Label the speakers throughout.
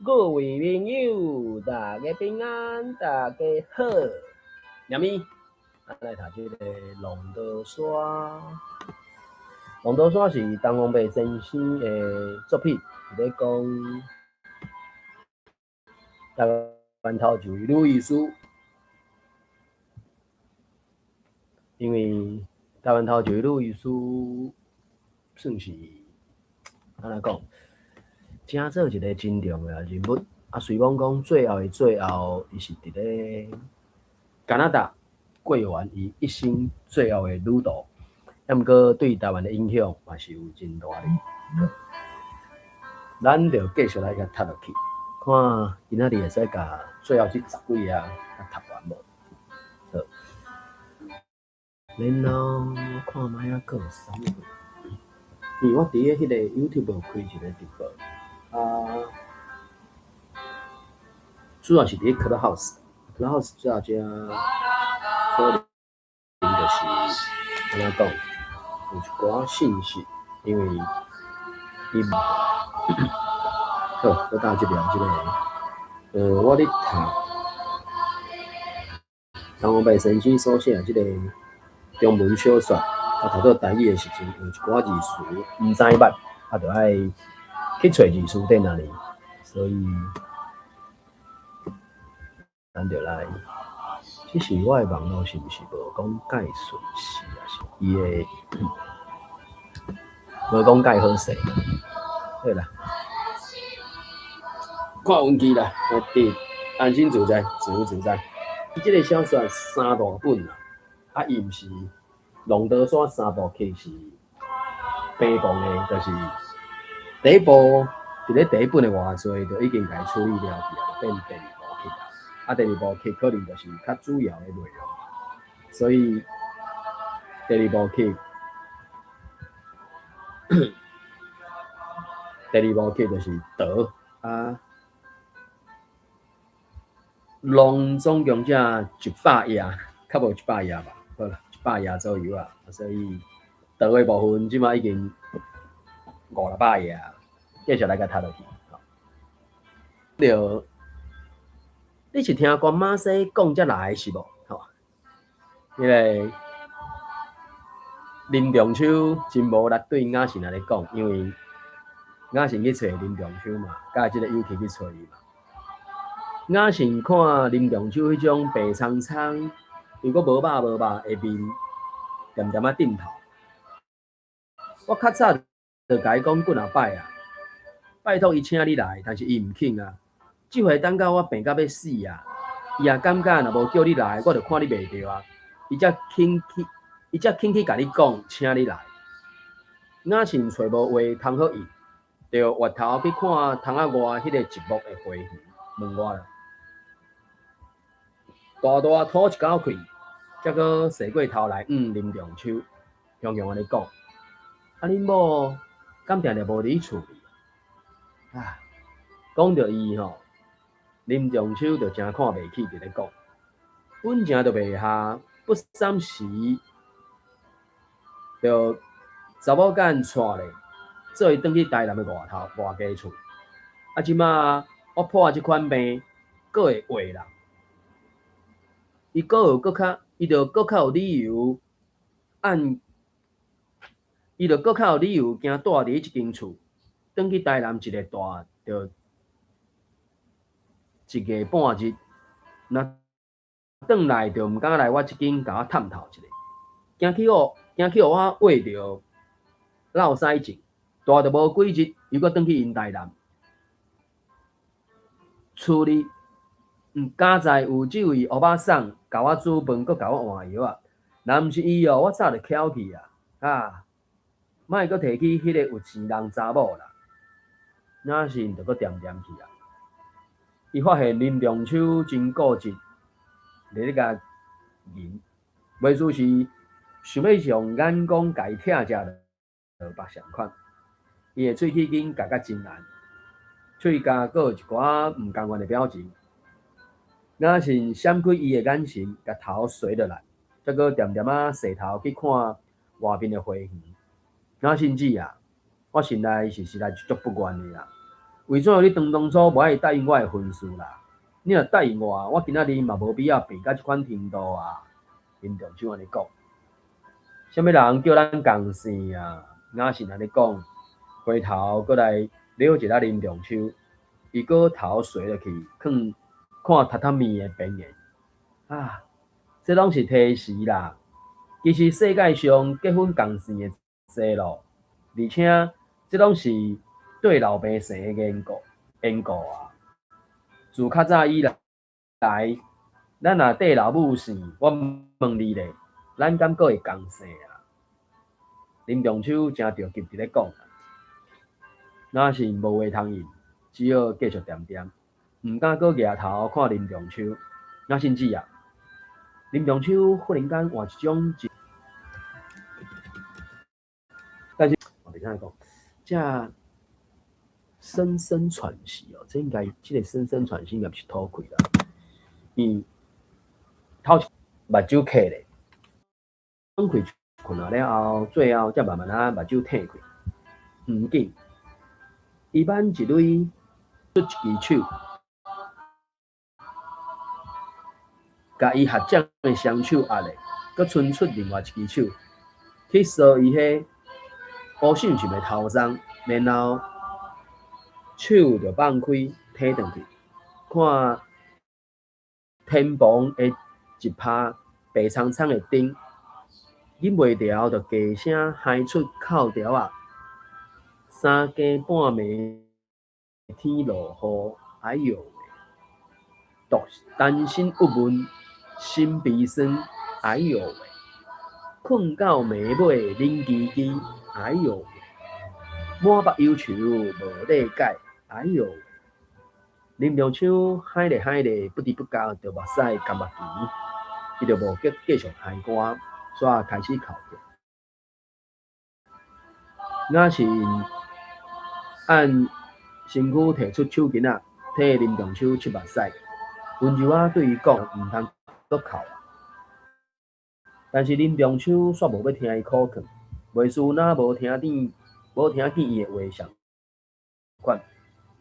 Speaker 1: 各位朋友，大家平安，大家好。阿咪，咱來讀這个《浪淘沙》。《浪淘沙》是陳王白先生的作品，是咧講台灣頭一位女醫師。因為台灣頭一位女醫師算是按怎講？成做一个真重要人物。啊，雖罔講最後的最後，伊是佇咧加拿大過完伊一生最後的旅途，啊，毋過對台灣的影響嘛是有真大的。咱就繼續來共讀落去，看今仔日會使共最後這十幾頁共讀完無？好，然後我看覓仔閣有啥物？因為我佇咧彼個 YouTube 開一個直播。啊，主要是佇咧 Clubhouse，Clubhouse 這遮可能就是按怎講，有一寡信息，因為伊好，我搭這邊這個，我咧讀陳王白先生所寫的這個中文小說，啊，讀到台語的時陣，有一寡字詞毋知捌，啊，就愛去揣字詞典仔哩，所以咱就來。只是我的網路是毋是無講介順勢啊？是伊的無講介好勢。好啦，看運氣啦，佇安心自在，自由自在。伊這个小說三大本啊，啊，伊毋是《浪淘沙》三部曲是平凡的，就是第一部，佇咧第一本的偌濟，就已經共伊處理了去啊，就變第二部曲啊。啊，第二部曲可能就是較主要的內容，所以第二部曲，第二部曲就是淘啊，浪總共才100頁，較無一百頁吧，好啦，一百頁左右啊，所以淘的部分這擺已經五六百頁，繼續來共讀落去。著，你是聽關馬西講才來是無？吼，彼个林中秋真無力對雅信按呢講，因為雅信去揣林中秋嘛，佮這个友氣去揣伊嘛。雅信看林中秋彼種白蒼蒼，又閣無肉無肉的面，恬恬仔點頭。我較早就共伊講幾若擺啊，拜託伊請你來，但是伊毋肯啊。這回等到我病甲欲死啊，伊也感覺若無叫你來，我就看你袂著啊。伊才肯去，伊才肯去共你講，請你來。雅信揣無話通好應，就越頭去看窗仔外彼個一幕的花園，問我啦，大大吐一口氣，才閣踅過頭來，林中秋，雄雄按呢講，啊，恁某敢定定無佇厝裡？啊，講著伊吼，林中秋就誠看袂起，佇咧講，本誠就袂合，不三時就查某囝帶咧，做伊轉去台南的外頭外家厝。啊，這馬我破這款病，閣會話人，伊閣有閣較，伊就閣較有理由按，伊就閣較有理由驚蹛佇這間厝，轉去台南一个蹛就一月半日，若轉來就毋敢來我這間共我探頭一下，驚去予驚去予我話著落屎症，蹛著無幾日，又閣轉去𪜶台南。厝裡佳哉有這位歐巴桑共我煮飯，閣共我換藥仔。若毋是伊哦，我早就翹去啊！啊，莫閣提起彼個有錢人查某啦，雅信就閣恬恬去啊。伊發現林中秋真固執，佇咧共吟，袂輸是想欲用眼光共伊拆食落腹相款。伊的喙齒筋咬甲真難，喙角閣有一寡毋甘願的表情。雅信閃開伊的眼神，共頭垂落來，才閣恬恬仔踅頭去看外面的花園。雅信姊啊，我心內是實在足不願的啦。為怎樣你當當初無愛答應我的婚事啦？你若答應我，我今仔日嘛無必要病到這款程度啊！林中秋按呢講，啥物人叫咱仝姓啊？雅信按呢講，回頭閣來撩一下林中秋，伊閣頭垂落去，囥看榻榻米的邊緣。啊，這攏是提示啦。其實世界上結婚仝姓的濟咯，而且這攏是對老爸生的緣故，緣故啊！自較早以來，咱若綴老母姓，我問你咧，咱敢閣會仝姓啊？林中秋誠著急佇咧講，若是無話通應，只好繼續恬恬，毋敢閣額頭看林中秋。雅信姊啊，林中秋忽然間換一種，但是我袂使講，這深深喘息哦，這應該這个深深喘息應該毋是吐氣啦。伊頭目睭瞌咧，放開睏啊了後，最後才慢慢仔目睭褪開。毋緊，伊挽一蕊出一支手，共伊合掌的雙手壓咧，閣伸出另外一支手去挲伊彼烏滲滲的頭鬃，然後手就放開，提轉去，看天棚的一拍白蒼蒼的燈，忍袂牢就低聲嗨出哭調仔。三更半暝天落雨，哎喲喂！獨單身鬱悶，心悲酸，哎喲喂！睏到暝尾冷吱吱，哎喲喂！滿腹憂愁無理解，哎喲喂！林中秋嗨咧嗨咧，不知不覺就目屎乾目墘，伊就無繼繼續嗨歌，煞開始哭起。若是按身軀提出手巾仔，替林中秋拭目屎，溫柔仔對伊講，毋通閣哭。但是林中秋煞無欲聽伊苦勸，袂輸若無聽見，無聽見伊的話相款，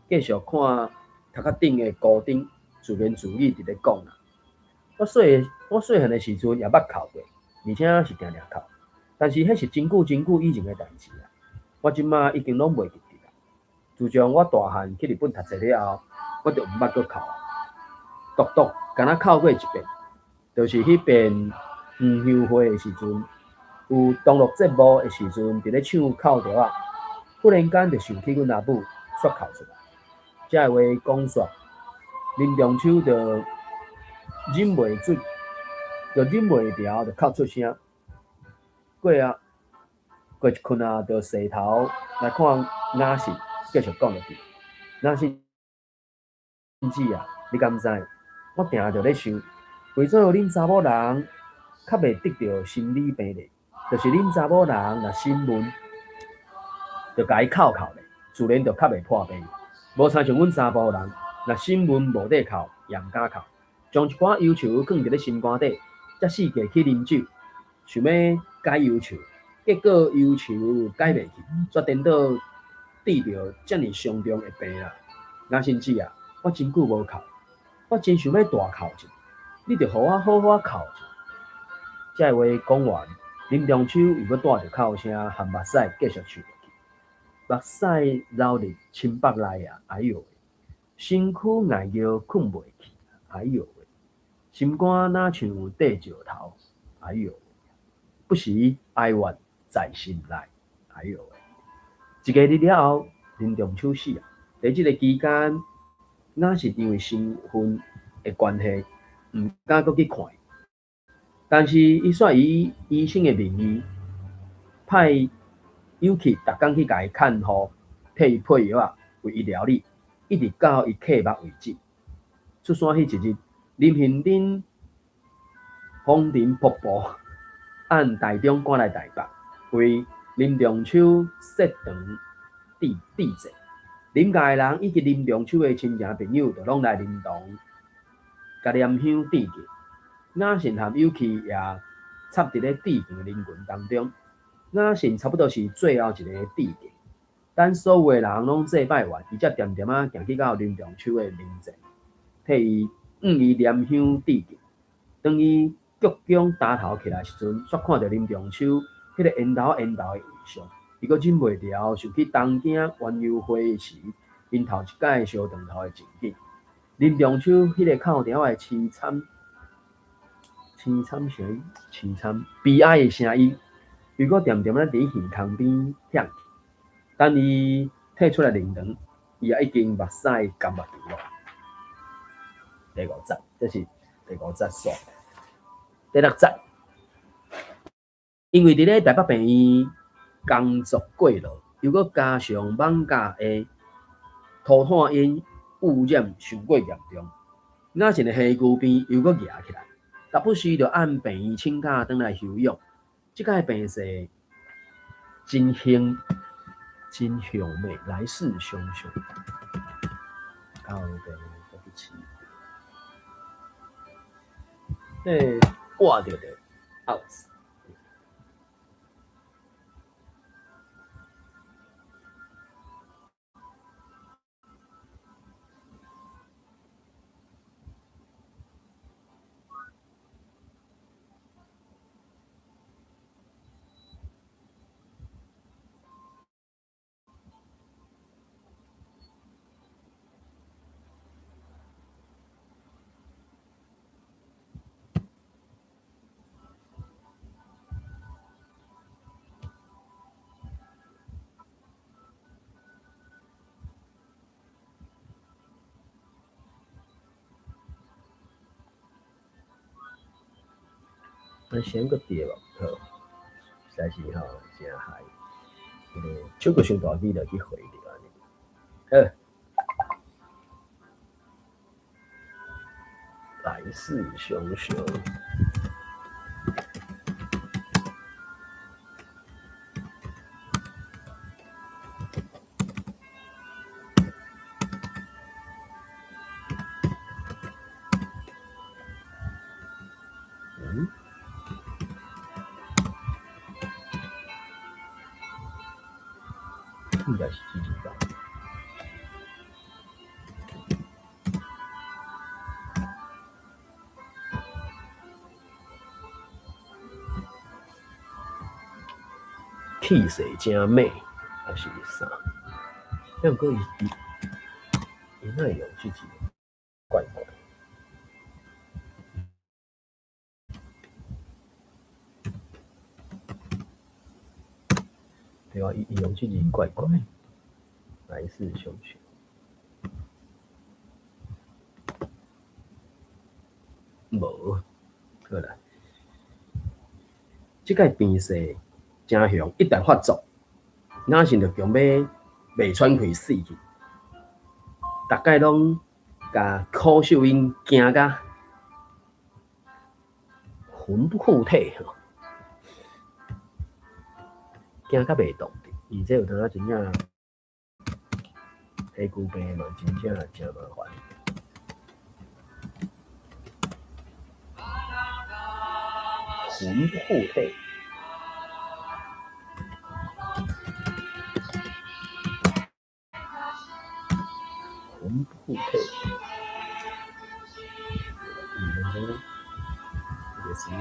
Speaker 1: 繼續看頭殼頂的孤燈，自言自語佇咧講啦。我細我細漢的時陣也捌哭過，而且是定定哭，但是彼是真久真久以前的代誌啊。我這馬已經攏袂記得啦。自從我大漢去日本讀冊了後，我就毋捌閣哭。獨獨敢若哭過一遍，就是彼遍園遊會的時陣，有同樂節目的時陣，佇咧唱哭調仔，忽然間就想起阮阿母，煞哭出來。這个話講煞，林中秋就忍袂住，就忍袂牢，就哭出聲。過啊，過一困啊，就洗頭來看雅信，繼續講落去。雅信姊啊，你敢知？我定定咧想，為怎樣恁查某人較袂得著心理病咧？就是恁查某人若心悶，就共伊哭哭咧，自然就較袂破病。無親像阮查埔人，若心悶無得哭，也毋敢哭，將一寡憂愁囥佇咧心肝底，才四界去啉酒，想欲解憂愁，結果憂愁解袂去，煞顛倒得著遮爾傷重的病啦。雅信姊啊，我真久無哭，我真想欲大哭一下，你著予我好好哭一下。這个話講完，林中秋又閣帶著哭聲含目屎繼續唱落去，目屎流入衾腹內啊，哎喲喂！身軀礙尿睏袂去，哎喲喂！心肝若像硩石頭，哎喲喂！不時哀怨在心內，哎喲喂！一个日了後，林中秋死啊！佇這个期間，雅是因為身份的關係，毋敢閣去看伊。但是伊煞以醫生的名義，派友去逐工去共伊看護，替伊配藥仔，為伊料理，一直到伊閉目為止。出山彼一日，林杏珍風塵僕僕，按台中趕來台北，為林中秋設場致致祭。林家的人以及林中秋的親情朋友，就攏來靈堂，共念香致敬。雅信和友氣也插佇咧致敬的人群當中。雅信差不多是最後一个致敬，等所有的人攏祭拜完，伊才恬恬仔行去到林中秋的靈前，替伊向伊拈香致敬。當伊鞠躬擔頭起來時陣，煞看著林中秋彼个緣投緣投的異相，伊閣忍袂牢想起東京園遊會時，𪜶頭一擺相撞頭的情景。林中秋彼个哭調的凄慘、凄慘聲、凄慘悲哀的聲音，又閣恬恬仔佇耳空邊響起。等伊退出來靈堂，伊也已經目屎乾目球咯。第五節，這是第五節煞。第六節，因為佇咧台北病院工作過勞，又閣加上艋舺的塗炭煙污染傷過嚴重，雅信的皮膚病又閣夯起來，時不時就按病院請假轉來休養。這擺病勢真凶真凶猛，來勢洶洶。到底閣去飼？欸，挖著著 out。咱先閣對無？好，實在是吼誠害，這個手閣傷大支就去回著按呢。好，來勢洶洶。嗯？應該是這字吧。氣勢誠猛，還是啥？抑毋過伊哪會用這字？怪怪。對啊，伊用這字怪怪，來勢洶洶。無，好啦。這擺病勢誠凶，一旦發作，雅信就強欲袂喘氣死去。逐擺攏共許秀英驚甲魂不附體，驚甲袂動。而且有當仔真正皮膚病嘛，真正誠麻煩。魂不附體，魂不附體。嗯，這個什麼？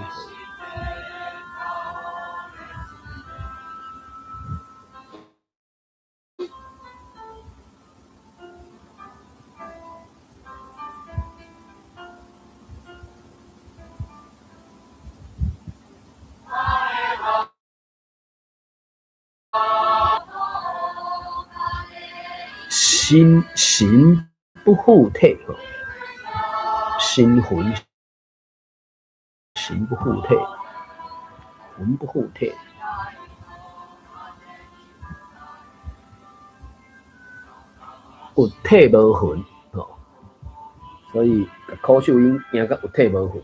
Speaker 1: 心神不附體，心魂神不附體，魂不附體，有體無魂，所以共許秀英驚甲有體無魂，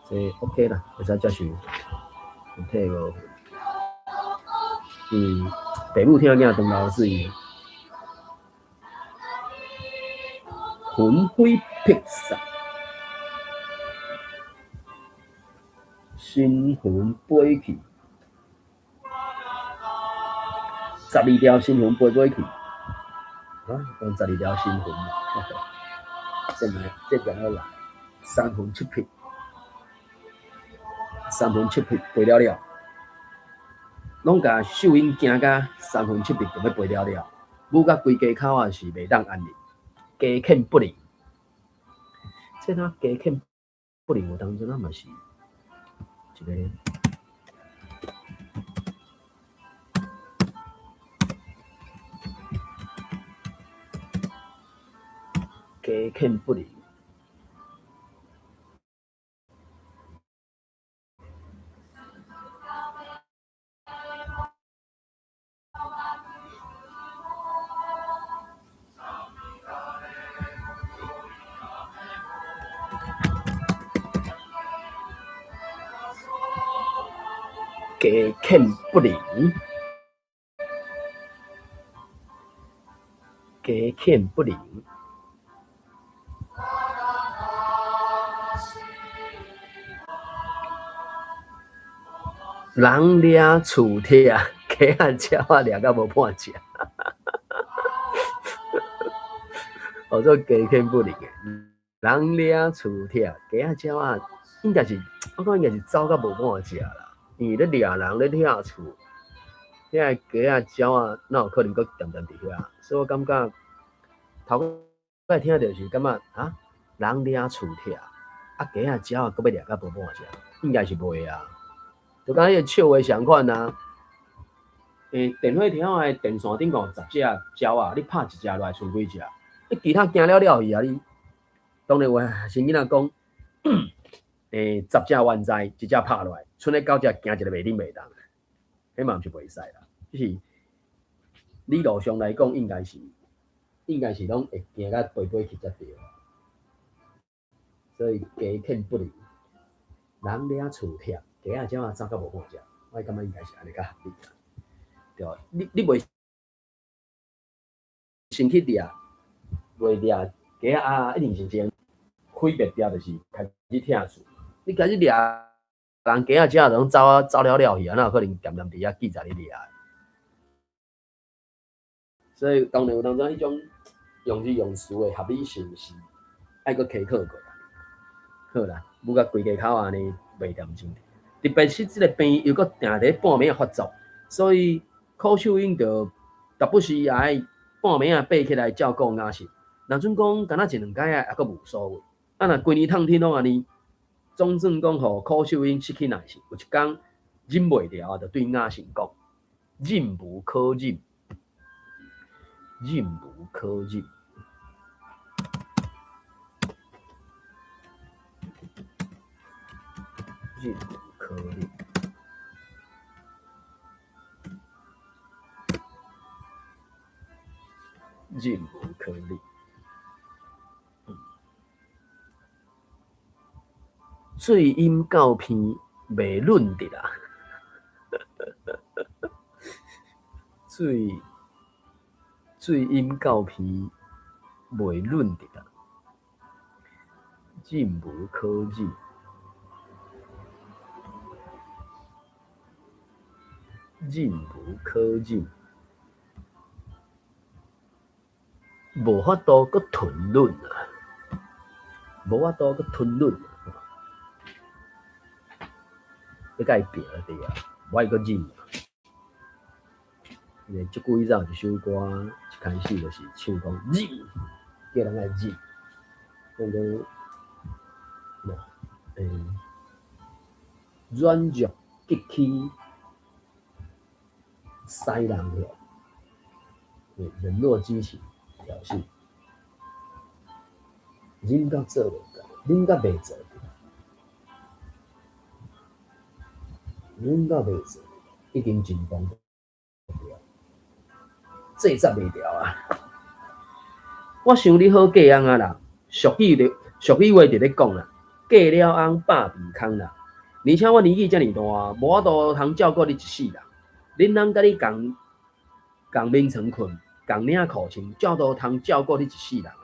Speaker 1: 這 OK 啦，會使接受，有體無魂。嗯，爸母疼囝當流水。魂飛魄散，神魂飛去， 12條神魂飛飛去，啊，講十二條神魂，這個這個好來，三魂七魄，三魂七魄飛了了，攏共秀英驚甲三魂七魄就欲飛了了，舞甲規家口仔是袂當安寧，家犬不寧。這哪家犬不寧有當陣啊嘛是一個。家犬不寧，家犬不寧，家犬不寧。人掠厝拆，雞仔鳥仔掠甲無半隻，號做家犬不寧的。人掠厝拆，雞仔鳥仔應該是，我感覺應該是走甲無半隻啦。因為咧掠人咧拆厝，遐個雞仔鳥仔哪有可能閣恬恬佇遐？所以我感覺頭擺聽著是感覺啊，人掠厝拆，啊雞仔鳥仔閣欲掠甲無半隻，應該是袂啊。就敢彼個笑話仝款啊！電火條仔的電線頂懸10隻鳥仔，你拍一隻落來，賰幾隻？你其他驚了了去啊！你當然有新囡仔講，10隻原在，一隻拍落來，賰咧9隻驚一个袂振袂動，彼嘛毋是袂使啦。只是理路上來講，應該是攏會驚甲飛飛去才對。所以家犬不寧，人掠厝拆。雞仔鳥仔走甲無半隻，我感覺應該是按呢較合理啦，對無？你袂先去掠，袂掠雞仔啊，一定是先毀滅掉，就是開始拆厝。你開始掠人雞仔鳥仔，攏走啊走了了去啊，哪有可能恬恬佇遐記在咧掠？所以當然有當陣彼種用字用詞的合理性是愛閣稽考過。好啦，舞甲規家口按呢袂恬靜。特別是這个病又閣定佇半暝仔發作，所以柯秀英就時不時也愛半暝仔爬起來照顧雅信。若準講敢若一兩工仔，猶閣無所謂。啊，若規年透天攏按呢，總算講予柯秀英失去耐性。有一工忍袂牢啊，就對雅信講：忍無可忍，忍無可忍，忍無可忍，忍無可忍。水飲到鼻袂潤得啦，水飲到鼻袂潤得啦，忍無可忍。忍無可忍，無法度閣吞忍啊！無法度閣吞忍啊！欲共伊拼就對啊，無愛閣忍啊！因為足久以前有一首歌，一開始就是唱講忍，叫人愛忍，講講軟弱激起。使人去，人若激起挑釁，忍甲做袂到，忍甲袂做，忍甲袂做，已經真崩潰，制裁袂牢啊！我想你好嫁翁啊啦，俗語俗語話佇咧講啦，嫁了翁百病空啦。而且我年紀遮爾大，無法度通照顧你一世人。恁翁佮你仝仝眠床睏，仝領褲穿，照都通照顧你一世人啊！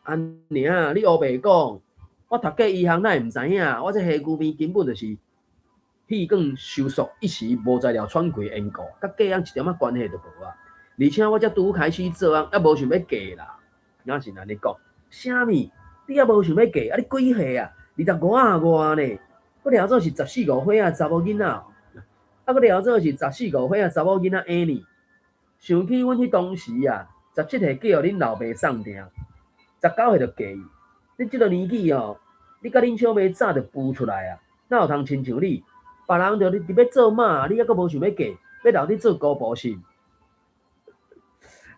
Speaker 1: 阿娘，你烏白講，我讀過醫學哪會毋知影？我這下牛病根本就是氣管收縮，一時無材料喘氣緣故，佮嫁翁一點仔關係都無啊。而且我才拄開始做翁，猶無想欲嫁啦。若是按呢講，啥物？你猶無想欲嫁？啊，你幾歲啊？25仔外呢？閣聊做是十四五歲仔查某囡仔，啊，閣聊做是十四五歲仔查某囡仔嬰呢。想起阮彼當時啊，17歲嫁予恁老爸送定，19歲就嫁伊。你這个年紀哦，你佮恁小妹早就孵出來啊，哪有通親像你？別人就佇欲做媽，你猶閣無想欲嫁，欲留佇做姑婆是？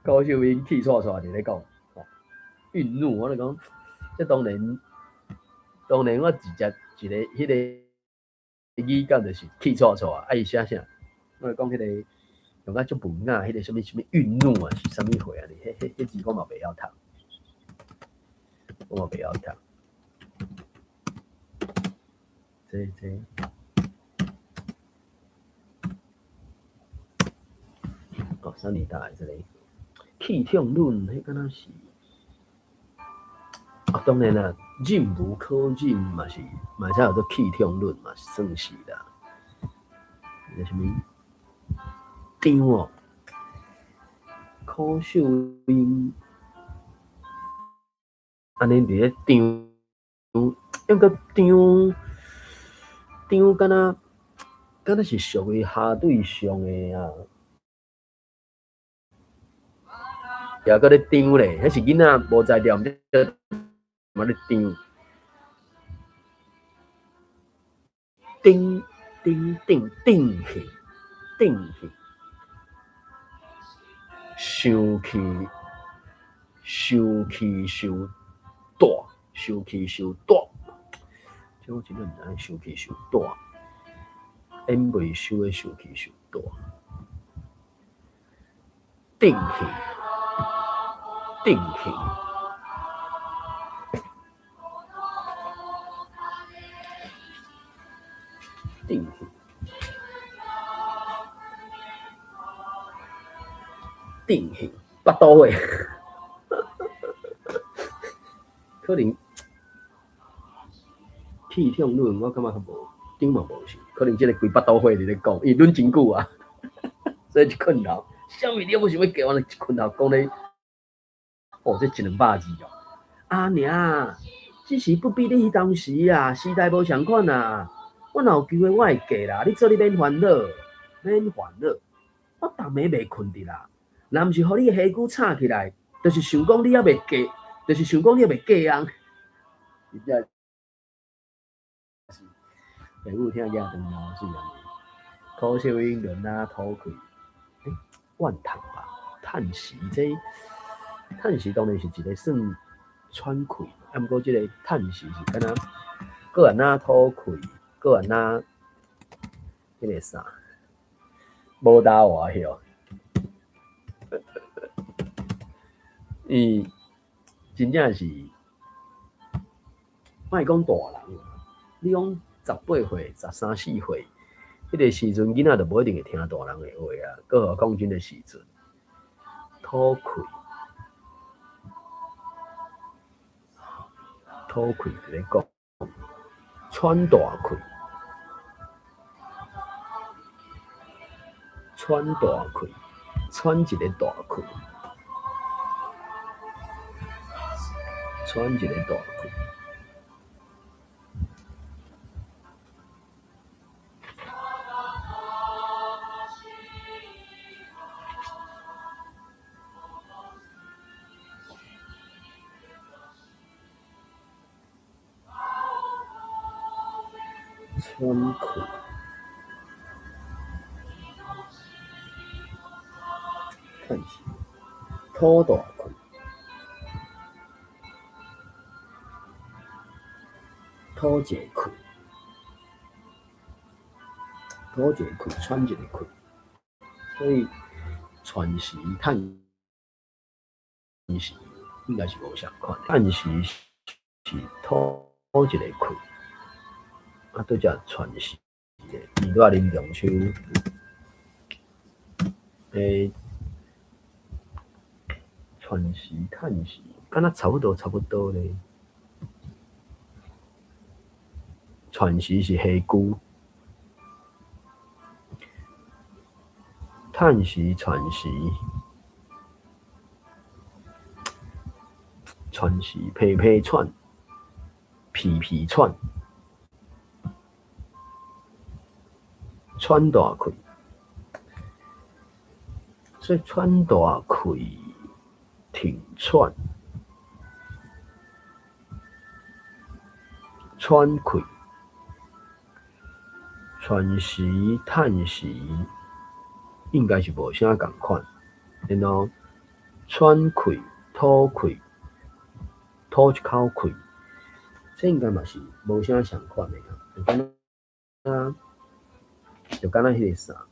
Speaker 1: 柯秀英氣挫挫佇咧講，慍怒，我咧講，這當然，當然我直接一个彼个語感就是氣挫挫啊！啊伊寫啥？我咧講彼個用甲足文雅，彼個啥物啥物慍怒啊，是啥物貨啊？彼彼彼字我嘛袂曉讀，我嘛袂曉讀。這這。哦，三年大的這個氣痛論，彼敢若是啊，當然啦，忍無可忍嘛是，嘛會使叫做氣痛論嘛是算是啦。那啥物張哦，柯秀英按呢佇咧張，用個張張敢若敢若是屬於下對上的啊。也閣咧張咧，彼是囡仔無才調，毋知嘛咧張。頂頂頂頂去，頂去，生氣，生氣傷大，生氣傷大，這我真正毋知影生氣傷大，演袂收的生氣傷大，頂去。定型，定型，定型，腹肚火，可能氣痛論，我感覺較無，頂嘛無是，可能這个規腹肚火佇咧講，伊忍真久啊，所以一困頭，啥物你猶無想欲嫁，我一困頭講咧。哦，這一兩百字哦，阿娘，只是不比你彼當時啊，時代無仝款啊。我若有機會，我會嫁啦。你做你免煩惱，免煩惱。我逐暝袂睏著啦。若毋是予你的下骨吵起來，就是想講你猶未嫁，就是想講你猶未嫁翁。真正是，爸母聽額長老是按呢，柯秀英就若吐氣，欸，怨嘆吧，嘆息這。嘆息當然是一个算喘氣，啊，毋過這個嘆息是敢若閣按怎吐氣，閣按怎彼個啥，無答我曉。伊真正是，莫講大人，你講18歲、13、14歲，彼個時陣囡仔就無一定會聽大人的話啊，閣何況這個時陣吐氣。吐氣佇咧講，喘大氣，喘大氣，喘一个大氣，喘一个大氣。喘氣，嘆息，吐大氣，吐一个氣，吐一个氣，喘一个氣，所以喘息、嘆息應該是無仝款。嘆息是吐一个氣，啊，拄才喘息咧，伊拄仔啉中秋，欸，喘息、嘆息，敢若差不多，差不多咧。喘息是下句，嘆息喘息，喘息，皮皮喘，皮皮喘，喘大氣，所以喘大氣，挺喘，喘氣，喘息，嘆息，應該是無啥仝款。然後喘氣、吐氣、吐一口氣，這應該嘛是無啥相款的。就敢若彼個啥，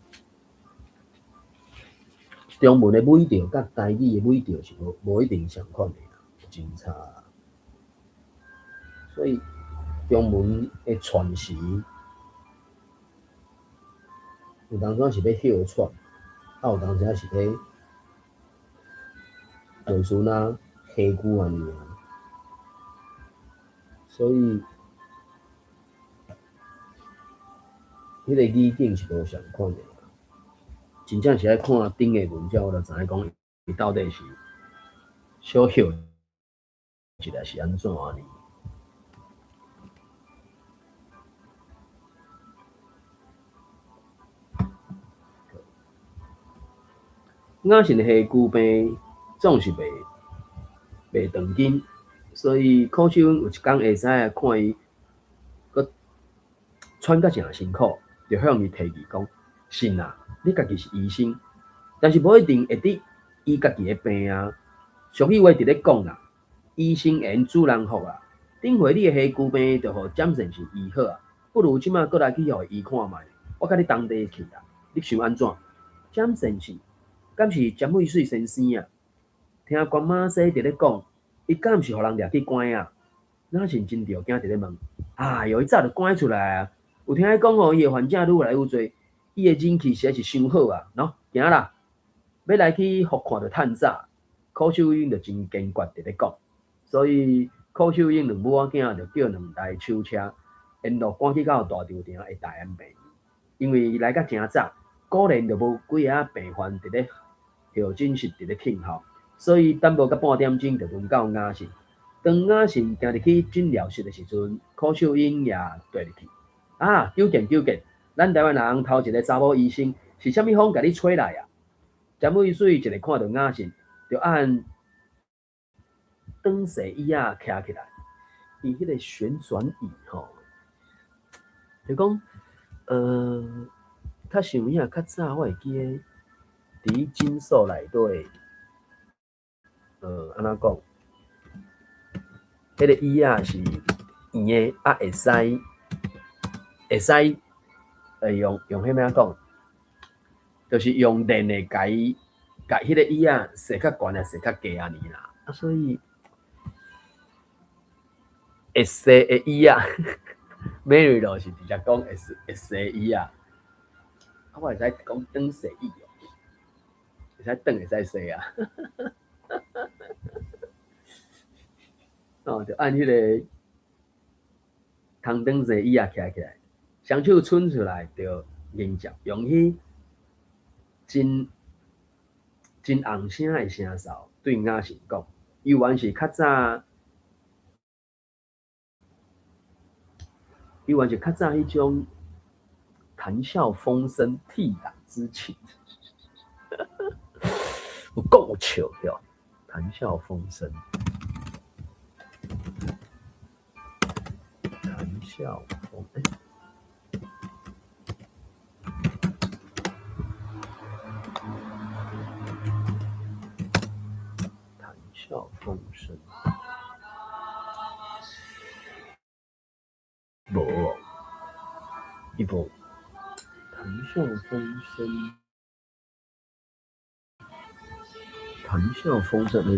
Speaker 1: 中文的尾調佮台語的尾調是無一定相款的，真差。所以中文的喘息，有當時是欲歇喘，啊有當時是咧類似若下句按呢。所以，彼個語境是無相款的。真正是愛看頂下文章，我就知影講伊到底是小歇一下是按怎按呢？雅信的下久病總是袂斷筋，所以柯秀英有一工下晡仔看伊閣喘甲誠辛苦，就向伊提議講：信啊，你家己是醫生，但是無一定會得醫家己的病啊。俗語話佇咧講啦，醫生會用主人福啊。頂回你的下久病就予詹先生醫好啊，不如這馬閣來去予伊醫看覓，我佮你同齊去啦。你想按怎？詹先生，敢是詹惠水先生啊？聽關馬西佇咧講，伊敢毋是予人掠去關啊？雅信真著驚佇咧問，哎喲，伊早就關出來啊！有聽伊講吼，伊的患者愈來愈濟，伊的人氣實在是傷好啊！喏，行啦，欲來去予看著趁早。柯秀英就真堅決佇咧講，所以柯秀英兩母仔囝就叫兩台手車，沿路趕去到大稻埕的大安病院，因為來甲誠早，果然就無幾个病患佇咧候診室佇咧等候，所以等無到半點鐘就輪到雅信。當雅信行入去診療室的時陣，柯秀英也趴入去。啊，久見久見，咱台灣人頭一个查某醫生是啥物風共你吹來啊？詹惠水一个看著雅信，就按轉踅椅仔徛起來，伊彼個旋轉椅吼，就講，較像影較早我會記得佇診所內底，按怎講？彼個椅仔是圓的，啊會使，用彼欲按怎講？就是用電的共伊，共彼個椅仔踅較懸啊，踅較低按呢啦。啊，所以會踅的椅仔，Mary 就是直接講會踅椅仔。啊，我會使講轉踅椅哦，會使轉會使踅啊。哦，就按彼個通轉踅椅仔徛起來，雙手伸出來就迎接，用彼真真紅聲的聲嗽對雅信講，猶原是較早，猶原是較早彼種談笑風生、涕朗之情，有講有笑對，談笑風生，談笑風，欸談笑風生，無哦，伊無談笑風生，談笑風生的，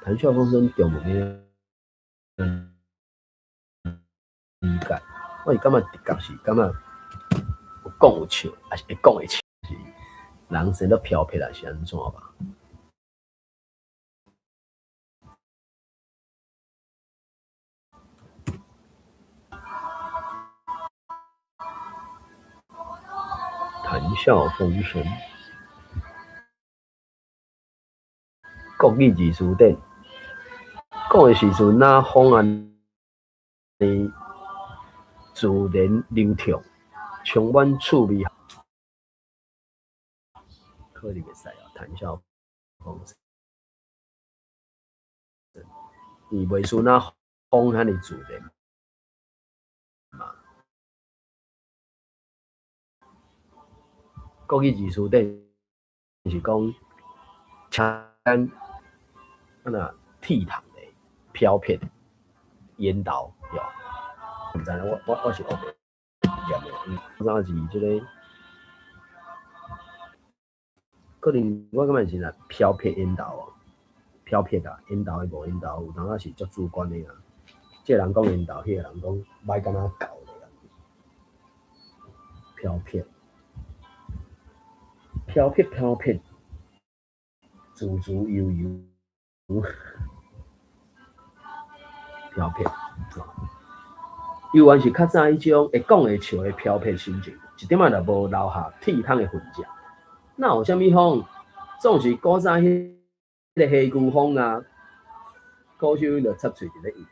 Speaker 1: 談笑風生中文的理解，我是感覺直覺是感覺有講有笑，抑是會講會笑，是人生都飄撇，抑是按怎吧？談笑風生。國語字詞典講的時陣，若風按呢自然流暢，充滿趣味。可能袂使哦，談笑風生。伊袂輸若風遐爾自然嘛。國語字詞典是講，請按那忒燙的飄撇煙斗，喲，毋知影我是學念的，毋知是這个，可能我感覺是若飄撇煙斗哦，飄撇啊，煙斗的無煙斗，有當仔是足主觀的啊。這个人講煙斗，彼个人講歹敢若狗咧。飄撇，飄撇飄撇，自自悠悠，飄撇。猶原是較早彼種會講會笑的飄撇心情，一點仔也無留下忒空的痕跡。哪有啥物風？總是古早彼个黑龜風啊，柯秀英就插喙佇咧應，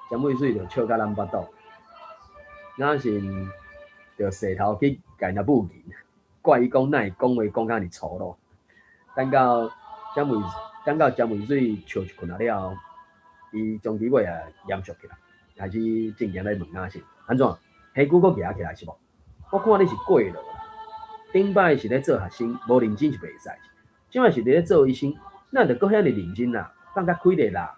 Speaker 1: 江美水就笑甲咱腹肚，若是就踅頭去共𪜶母言，怪伊講哪會講話講甲爾粗魯。等到江美水笑一困仔了後，伊終於尾也嚴肅起來，開始正經咧問雅信：按怎？彼久閣夯起來是無？我看你是過勞啦。頂擺是咧做學生，無認真是袂使。這擺是佇咧做醫生，哪會閣遐爾認真啦？放較開咧啦，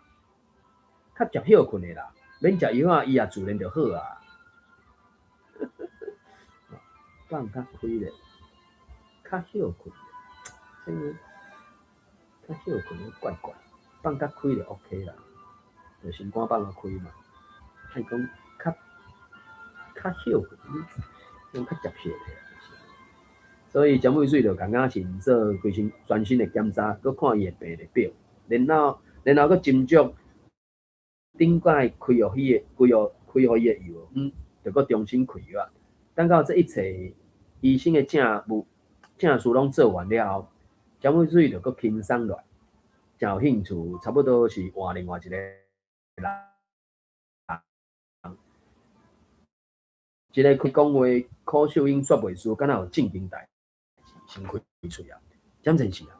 Speaker 1: 較食歇睏的啦，免食藥仔，伊也自然就好啊。放較開咧，較歇睏，這個較歇睏怪怪，放較開就 OK 啦，就心肝放較開嘛。愛講較較歇睏，用較接歇的。所以江美水就共雅信做規身全身的檢查，閣看伊的病歷表，然後閣斟酌頂擺開予彼个開予開予伊的藥，就閣重新開藥。等到這一切醫生的證物證書攏做完了後，江美水就閣輕鬆落來，誠有興趣，差不多是換另外一個人，一个開講話，柯秀英煞袂輸，敢若有正經代誌，先開喙啊！蔣先生啊，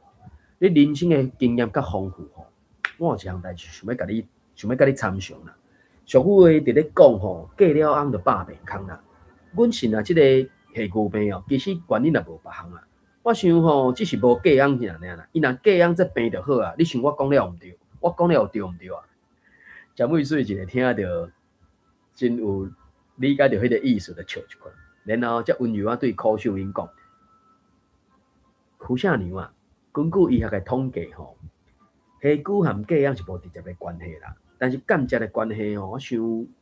Speaker 1: 你人生的經驗較豐富吼，我有一項代誌想欲佮你參詳啦。俗語話佇咧講吼，過了翁就百病空啦。阮信啊，這个下牛病哦，其實原因也無別項啦。我想吼，只是無過翁爾爾啦。伊若過翁這病就好啊。你想我講了毋對？我講了有對毋對啊？江美水一个聽著真有理解著彼个意思，就笑一下，然後才溫柔仔對柯秀英講：柯舍娘啊，根據醫學的統計吼，下痀和過翁是無直接的關係啦，但是間接的關係吼，我想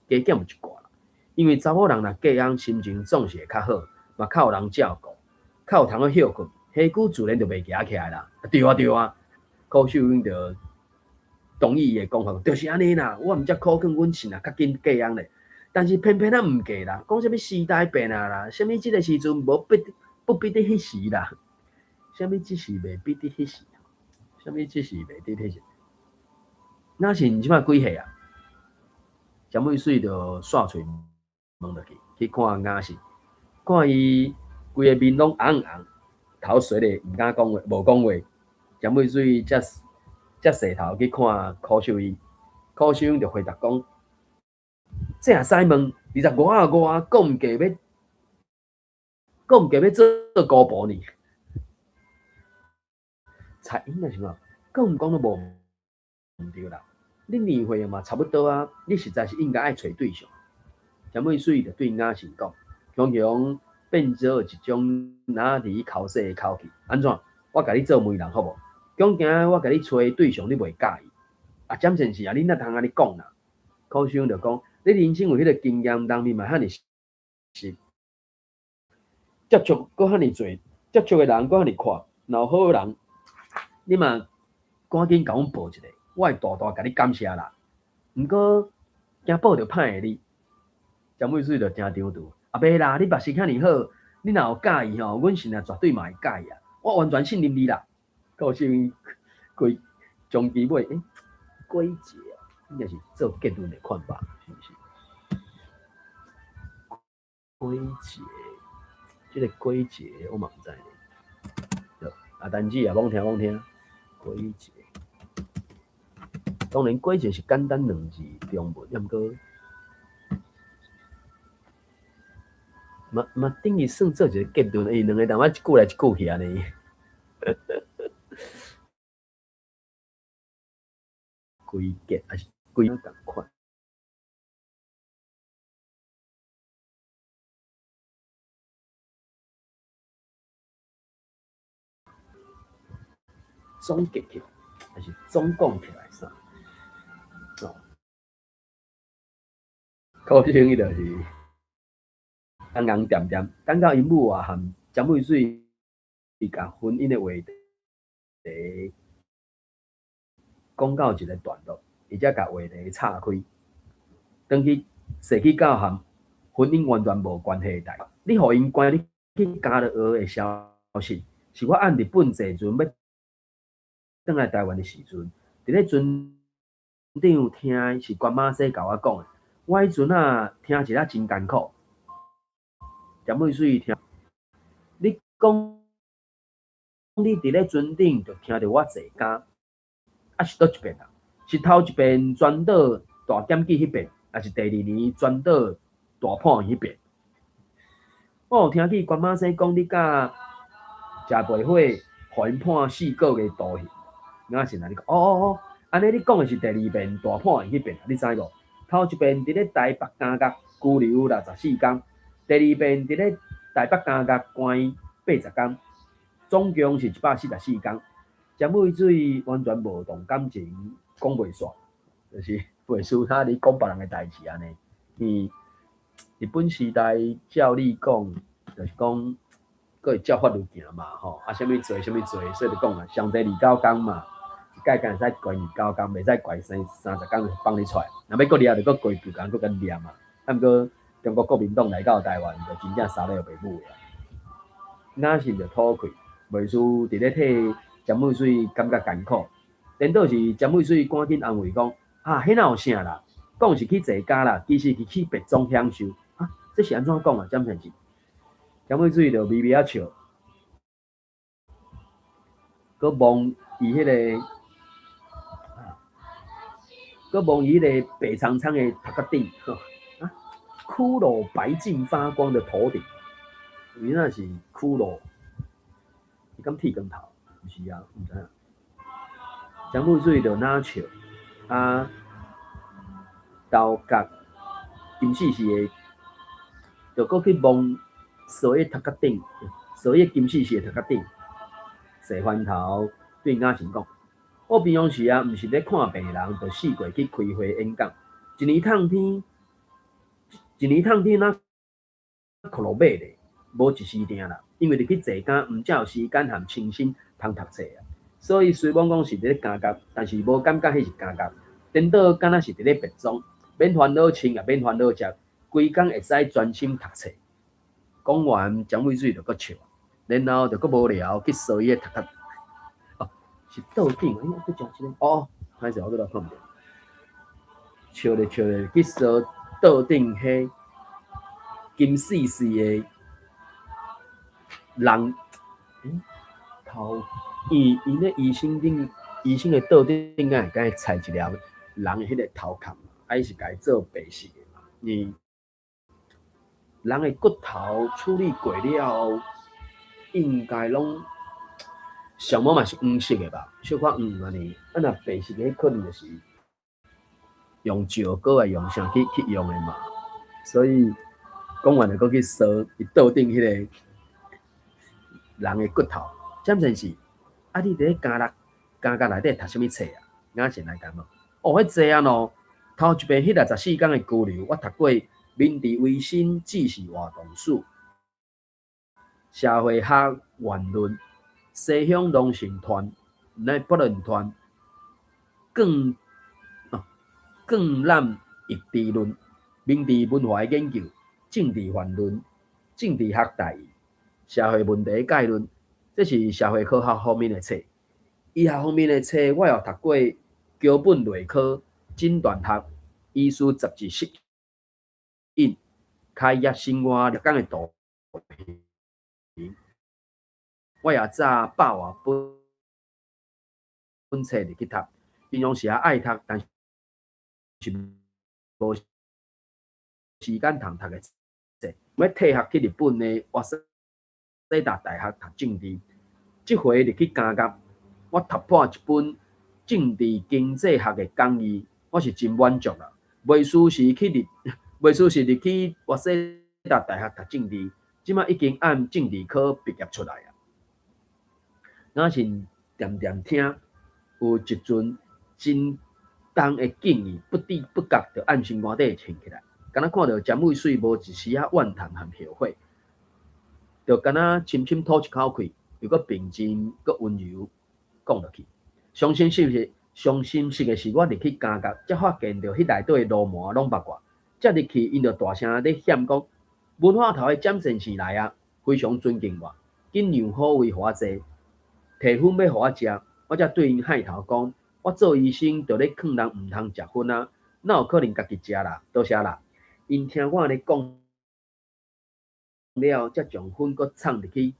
Speaker 1: 加減有一寡啦。因為查某人若過翁，心情總是會較好，嘛較有人照顧，較有通去歇睏，下痀自然就袂夯起來啦。對啊對啊，柯秀英就同意伊的講法，就是按呢啦。我毋才苦勸阮親啊，較緊過翁咧，但是偏偏仔毋過啦，講啥物時代變啊啦，啥物這个時陣無必不必佇彼時啦，啥物這時袂必佇彼時，啥物這時袂佇彼時。若是這擺幾歲啊？江美水就煞喙問落去，去看雅信，看伊規个面攏紅紅，頭垂咧，毋敢講話，無講話。江美水才才踅頭去看柯秀英，柯秀英就回答講：這也使問？二十五仔外，閣毋嫁欲，閣毋嫁欲做姑婆呢？蔡英啊，是啥？閣毋講都無毋對啦。你年歲嘛差不多啊，你實在是應該愛揣對象。江美水就對雅信講，雄雄變做一種若佇剾洗的口氣。按怎？我共你做媒人好無？恐驚我共你揣對象，你袂佮意。啊，蔣先生啊，你哪通按呢講啦？柯秀英就講，你人生有彼個經驗，人面嘛遐爾熟，接觸閣遐爾濟，接觸的人閣遐爾闊，若有好的人，你嘛趕緊共阮報一下，我會大大共你感謝啦。毋過驚報著歹的你，江美水就誠張櫥。啊，袂啦，你目色遐爾好，你若有佮意吼，阮現在絕對嘛會佮意啊！我完全信任你啦。高秀英規終其尾，鬼節啊，應該是做結論的款吧？是毋是？鬼節，這個鬼節我嘛毋知呢。啊，單字啊，罔聽罔聽。鬼節，當然鬼節是簡單兩字中文，抑毋過嘛嘛等於算做一個結論，伊兩個人仔一句來一句去按呢。歸結還是歸仝款？總結起來，還是總講起來啥？哦，可能伊就是尪尪恬恬，等到𪜶母啊和詹惠水共婚姻的話題講到一個段落，伊才共話題岔開，轉去踅去到和婚姻完全無關係的代誌。你予𪜶關你去加勒學的消息，是我按日本坐船欲轉來台灣的時陣，佇咧船頂聽的是關馬西共我講的。我彼陣仔聽一下真艱苦。詹惠水聽，你講你佇咧船頂就聽著我坐監，啊是佗一遍啊？是頭一遍全島大檢舉彼遍，抑是第二年全島大判彼遍？我有聽見關馬西講你佮食袂火，予𪜶判四個月徒刑。我是按呢講，哦哦哦，按呢你講的是第二遍大判彼遍，你知無？頭一遍佇咧台北監獄拘留64工，第二遍佇咧台北監獄關80工，總共是144工。詹惠水完全無動感情，講袂煞，就是袂輸他咧講別人的代誌按呢。伊日本時代照理講，就是講閣會照法律行嘛，吼，啊，啥物罪啥物罪，所以就講啊，上濟29工嘛，一擺敢會使關29工，袂使關30工就放你出來。若欲閣掠就閣過舊工閣共掠嘛。啊，毋過中國國民黨來到台灣，就真正殺了爸母啊。若是著吐氣，袂輸佇咧替詹惠水感覺艱苦。顛倒是詹惠水趕緊安慰講：啊，彼哪有啥啦？講是去坐監啦，其實是去別莊享受。啊，這是按怎講啊？詹先生，詹惠水就微微仔笑，閣望伊彼個，閣望伊彼個白蒼蒼的頭殼頂，啊，骷髏白淨發光的頭頂，伊若是骷髏，伊敢剃光頭？毋是啊，毋知影。詹惠水就若笑，啊，頭殼金絲絲的，就閣去望踅伊頭殼頂，踅伊金絲絲的頭殼頂，踅翻頭對雅神講：我平常時啊，毋是咧看病人，就四界去開會演講。一年透天，一年透天若箍落尾咧，無一絲定啦。因為入去坐監，毋才有時間和清心通讀冊啊。所以雖罔講是佇咧監獄，但是無感覺彼是監獄。顛倒敢若是佇咧別莊，免煩惱穿，也免煩惱食，規工會使專心讀冊。講完，詹惠水就閣笑，然後就閣無聊去踅伊的頭殼。哦，是桌頂，欸，閣食這個？哦，歹勢，我閣來看毋著。笑咧笑咧，去踅桌頂彼金絲絲的人，欸，頭，伊伊咧醫生頂，醫生的桌頂敢會共伊裁一粒人的彼個頭殼，啊，伊是共伊做白色的嘛？伊人的骨頭處理過了後，應該攏上無嘛是黃色的吧？小可黃按呢，啊若白色的，可能就是用石膏來用啥去去用的嘛。所以講完就閣去踅伊桌頂彼個人的骨頭，占先是啊！你佇咧監獄監獄內底讀啥物冊啊？雅賢來講哦，彼濟啊喏，頭一遍彼64工的拘留，我讀過明治維新志士活動史、社會學原論、西鄉隆盛傳、拿破崙傳、更哦更濫抑制論、明治文化的研究、政治泛論、政治學大義、社會問題概論，這是社會科學方面的冊。醫學方面的冊，我有讀過橋本內科診斷學、醫師雜誌索引、開業生活六工的圖形。我也早百外本冊入去讀，平常時也愛讀，但是無時間通讀的冊。欲退學去日本的瓦西達大學讀政治，這回入去監獄，我讀破一本政治經濟學的講義，我是真滿足啦。袂輸是去日，袂輸是入去瓦西達大學讀政治，這馬已經按政治科畢業出來啊。若是恬恬聽，有一陣真重的敬意，不知不覺就按心肝底升起來，敢若看著詹偉水無一絲仔怨嘆和後悔，就敢若深深吐一口氣，又閣平靜、閣溫柔講落去。傷心是毋是？傷心實的是，我入去監獄，才發現著彼內底的流氓攏捌我。才入去，𪜶就大聲咧喊講：文化頭的詹先生來啊！非常尊敬我，緊讓好位予我坐，提薰欲予我食，我才對𪜶害頭講：我做醫生，就咧勸人毋通食薰啊，哪有可能家己食啦？多謝啦！𪜶聽我按呢講了，才將薰閣藏入去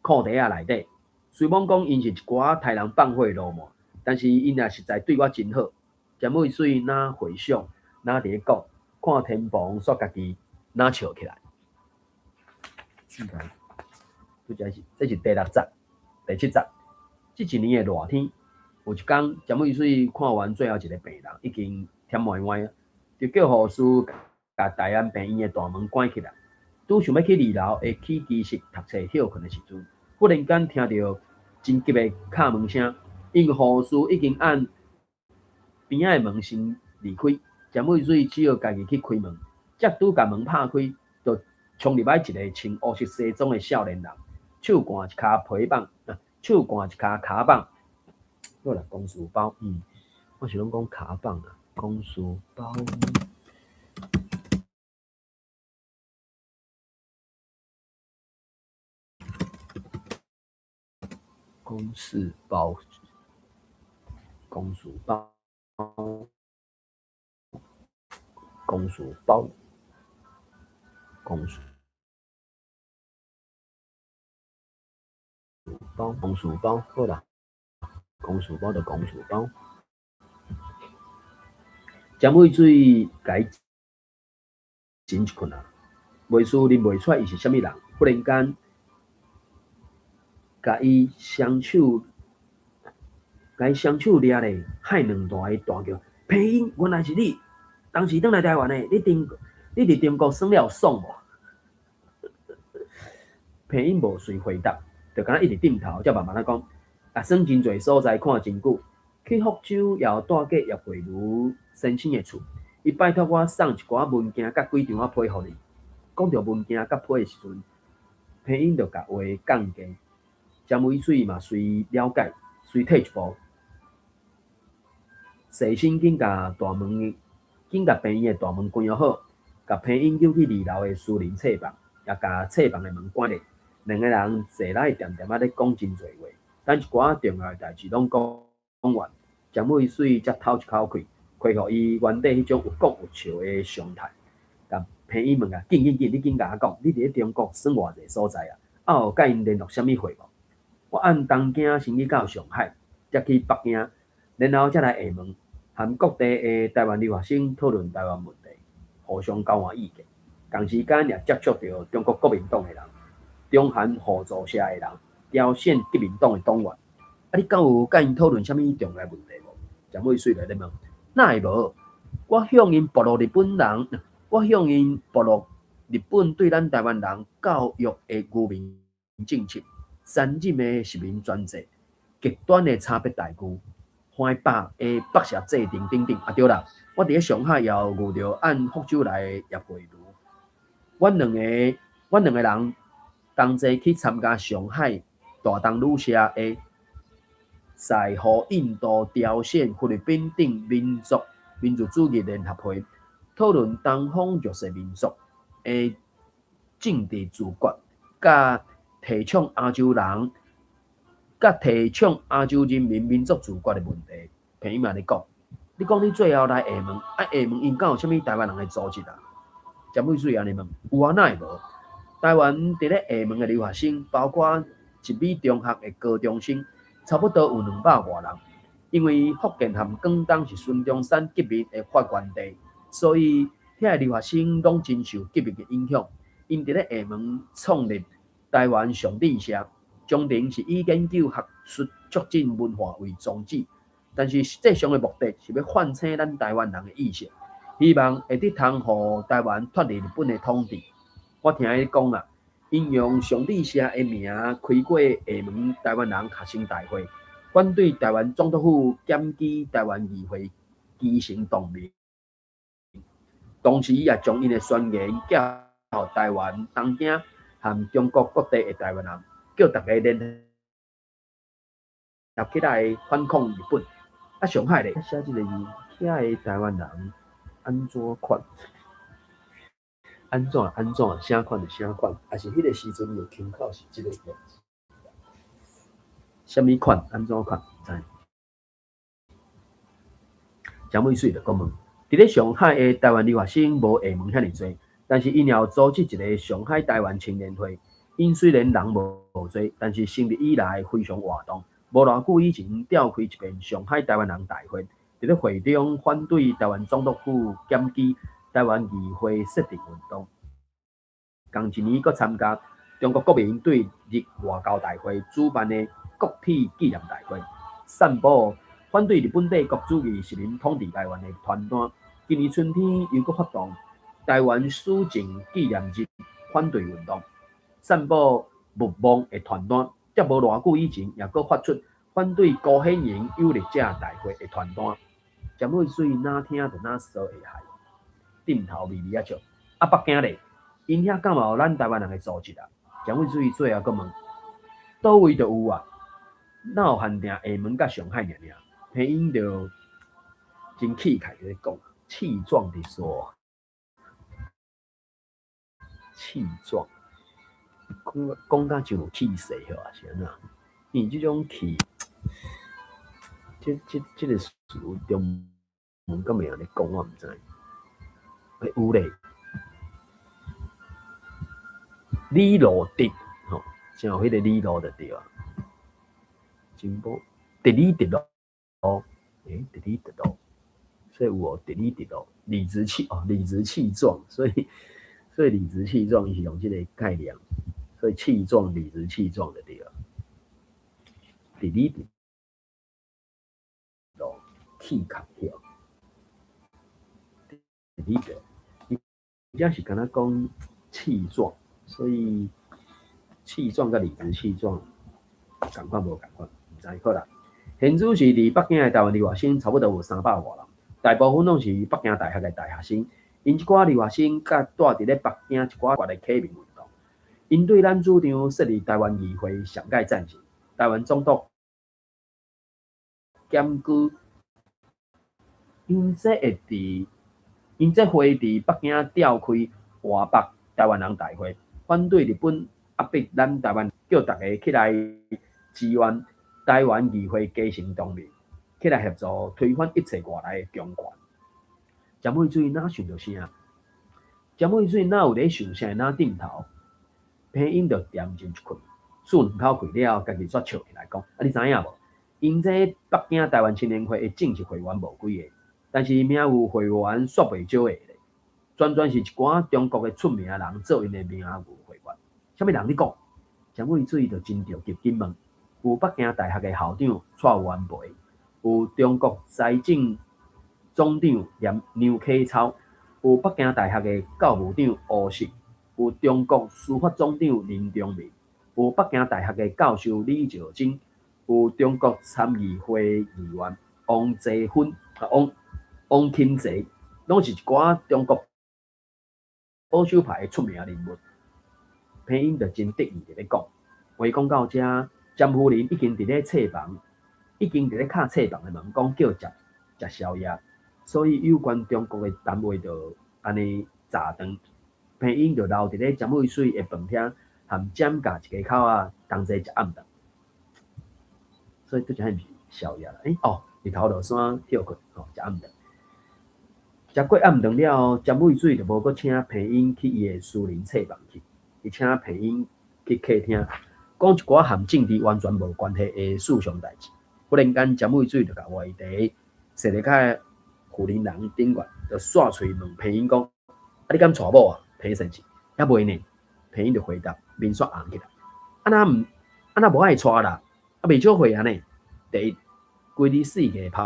Speaker 1: 褲袋仔內底。雖罔講𪜶是一寡刣人放火的流氓，但是𪜶也實在對我真好。詹偉水若回想，若佇咧講，看天蓬煞家己若笑起來。這是這是第六節、第七節。這一年的熱天，有一工，詹偉水看完最後一個病人，已經忝歪歪啊，就叫護士共大安病院的大門關起來，拄想欲去二樓的起居室讀冊歇睏的時陣，忽然間聽著真急的敲門聲，因為護士已經按邊仔的門先離開，詹偉水只好家己去開門，才拄共門拍開，就衝入來一个穿烏色西裝的少年人，手攑一跤皮棒，手攑一跤跤棒，好啦，公事包，我是攏講跤棒啊，公事包。公事包，公事包，公事包，公事包，公事包，好啦，公事包就公事包。詹偉水共伊真一困啊，袂輸認袂出來伊是啥物人，忽然間共伊雙手，共伊雙手掠咧，害兩大伊大叫：彭英，原來是你！當時轉來台灣的，你中，你佇中國耍了爽無？彭英無隨回答，就敢若一直點頭，才慢慢仔講：啊，耍真濟所在，看真久，去福州也有蹛過葉惠如先生的厝，伊拜託我送一寡文件佮幾張仔批予伊。講著文件佮批的時陣，彭英就共話降低。詹偉水嘛隨了解，隨退一步，細心緊共大門，緊共病院的大門關好，共彭英揪去二樓的私人冊房，也共冊房的門關咧。兩個人坐來恬恬仔咧講真濟話，等一寡重要的代誌攏講完，詹偉水才透一口氣，恢復伊原底彼種有講有笑的常態。共彭英問啊，緊緊緊，你緊共我講，你佇咧中國耍偌濟所在啊？啊有佮𪜶聯絡啥物會無？我按東京先去到上海，才去北京，然後才來廈門，和各地的台灣留學生討論台灣問題，互相交換意見。同時間也接觸著中國國民黨的人、中韓互助社的人、朝鮮革命黨的黨員。啊，你敢有佮𪜶討論啥物重要問題無？詹偉水就咧問，哪會無？我向𪜶暴露日本人，我向𪜶暴露日本對咱台灣人教育的愚民政策。殘忍的殖民專制，極端的差別待遇，橫霸的剝削制定等等。啊對啦，我佇咧上海也有遇著按福州來的葉惠如，阮兩個，阮兩個人同齊去參加上海大東旅社的在予印度、朝鮮、菲律賓等民族民族主義聯合會，討論東方弱勢民族的政治自決，佮提倡亞洲人，佮提倡亞洲人民民族自決的問題。朋友嘛咧講，你講你最後來廈門，啊廈門𪜶敢有啥物台灣人的組織啊？詹偉水按呢問，有啊，哪會無？台灣佇咧廈門的留學生，包括集美中學的高中生，差不多有兩百外人。因為福建和廣東是孫中山革命的發源地，所以遐個留學生攏真受革命的影響。𪜶佇咧廈門創立台灣尚志社，章程是以研究學術、促進文化為宗旨，但是實際上的目的是欲喚醒咱台灣人的意識，希望會得通予台灣脫離日本的統治。我聽伊講啊，𪜶用尚志社的名開過廈門台灣人學生大會，反對台灣總督府檢舉台灣議會基層動民，同時也將𪜶的宣言寄予台灣東京和中國各地的台灣人，叫逐家聯合起來反抗日本。啊，上海咧，寫這個字，遐的台灣人按怎款？按怎按怎？啥款就啥款，抑是彼個時陣有腔口是這個樣子。啥物款？按怎款？毋知。江偉水就閣問：佇咧上海的台灣留學生無廈門遐爾濟，但是𪜶也有組織一個上海台灣青年會。𪜶雖然人無濟，但是成立以來非常活動。無偌久以前，召開一遍上海台灣人大會，佇咧會中反對台灣總督府檢舉台灣議會設定運動。仝一年，閣參加中國國民對日外交大會主辦的國體紀念大會，散布反對日本帝國主義殖民統治台灣的傳單。今年春天又閣發動台灣史前紀念日反對運動，散布勿忘的傳單。才無偌久以前，也閣發出反對辜顯榮有力者大會的傳單。江偉水哪聽就哪趖會害，點頭微微仔笑。啊，北京咧，𪜶遐敢有咱台灣人的組織啊？江偉水最後閣問，佗位就有啊？哪有限定廈門佮上海爾爾？皮英就真氣概佇咧講，氣壯地說，氣壯，講講甲真有氣勢吼，是按怎？伊這種氣，這個詞中文敢會按呢講，我毋知。欸，有咧，李路德吼，真有彼個李路就對啊。真寶，直理直路，欸，直理直路，所以有哦，直理直路，理直氣哦，理直氣壯，所以理直氣壯，伊是用這個概念，所以氣壯，理直氣壯就對啊。直理直路，氣概曉，直理直，伊遮是敢若講氣壯，所以氣壯佮理直氣壯仝款無仝款，毋知好啦。現主是佇北京的台灣留學生，差不多有三百外人，大部分攏是北京大學的大學生。𪜶這寡留學生佮蹛佇咧北京一寡的啟明運動，𪜶對咱主張設立台灣議會上蓋贊成。台灣總督檢舉，𪜶這會佇北京召開華北台灣人大會，反對日本壓迫咱台灣，叫逐家起來支援台灣議會基層同盟，起來協助推翻一切外來的強權。江偉水哪想著啥？江偉水哪有咧想啥？哪點頭？皮英就恬靜一困，欶兩口氣了，家己煞笑起來講：啊，你知影無？𪜶這北京台灣青年會的正式會員無幾个，但是名譽會員煞袂少个咧，全全是一寡中國的出名人做𪜶的名譽會員。啥物人你講？江偉水就真著急緊問。有北京大學的校長蔡元培，有中國財政總長梁啟超，有北京大學的教務長吳錫，有中國司法總長林長民，有北京大學的教授李兆珍，有中國參議會議員王濟芬、王欽濟，攏是一寡中國保守派的出名人物。皮英就真得意佇咧講，話講到遮，詹夫人已經佇咧冊房，已經佇咧敲冊房的門，講叫食食宵夜，所以有關中國的談話就按呢暫斷。皮英就留佇咧詹偉水的飯廳，含占佮一家口仔同齊食暗頓，所以拄才彼毋是宵夜啦。欸，哦，日頭落山歇睏，吼，食暗頓。食過暗頓了後，詹美水就無閣請彭英去伊的私人冊房去，伊請彭英去客廳，講一寡和政治完全無關係的事項代誌。忽然間，詹美水就共話題踅咧較婦人人頂懸，就煞喙問彭英講：啊，你敢娶某啊？彭英生氣，猶未呢。彭英就回答，面煞紅起來。啊若毋，啊若無愛娶啦，啊袂少歲啊呢。第一，規日四界拍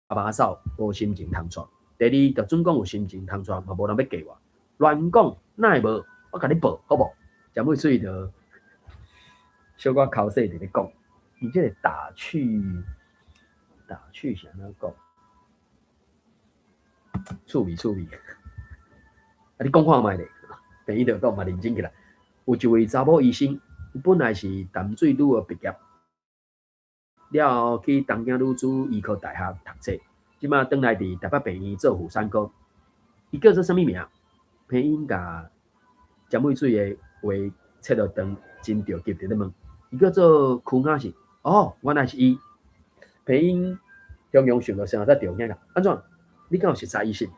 Speaker 1: 拍掃，無心情通娶。第二，就準講有心情通娶，嘛無人欲嫁我。亂講，哪會無？我共你報，好無？詹美水就小可剾洗佇咧講，伊這个打趣，打趣是按怎講？趣味趣味。啊，你講看覓咧？彭英就講嘛認真起來。有一位查某醫生，本來是淡水女學畢業，了後去東京女子醫科大學讀冊，這馬轉來佇台北病院做婦產科。伊叫做啥物名？彭英共詹美水的話切落斷，真著急佇咧問。伊叫做邱雅是？哦，原來是伊。彭英雄雄想著啥才著驚啦？按怎？你敢有熟似伊是？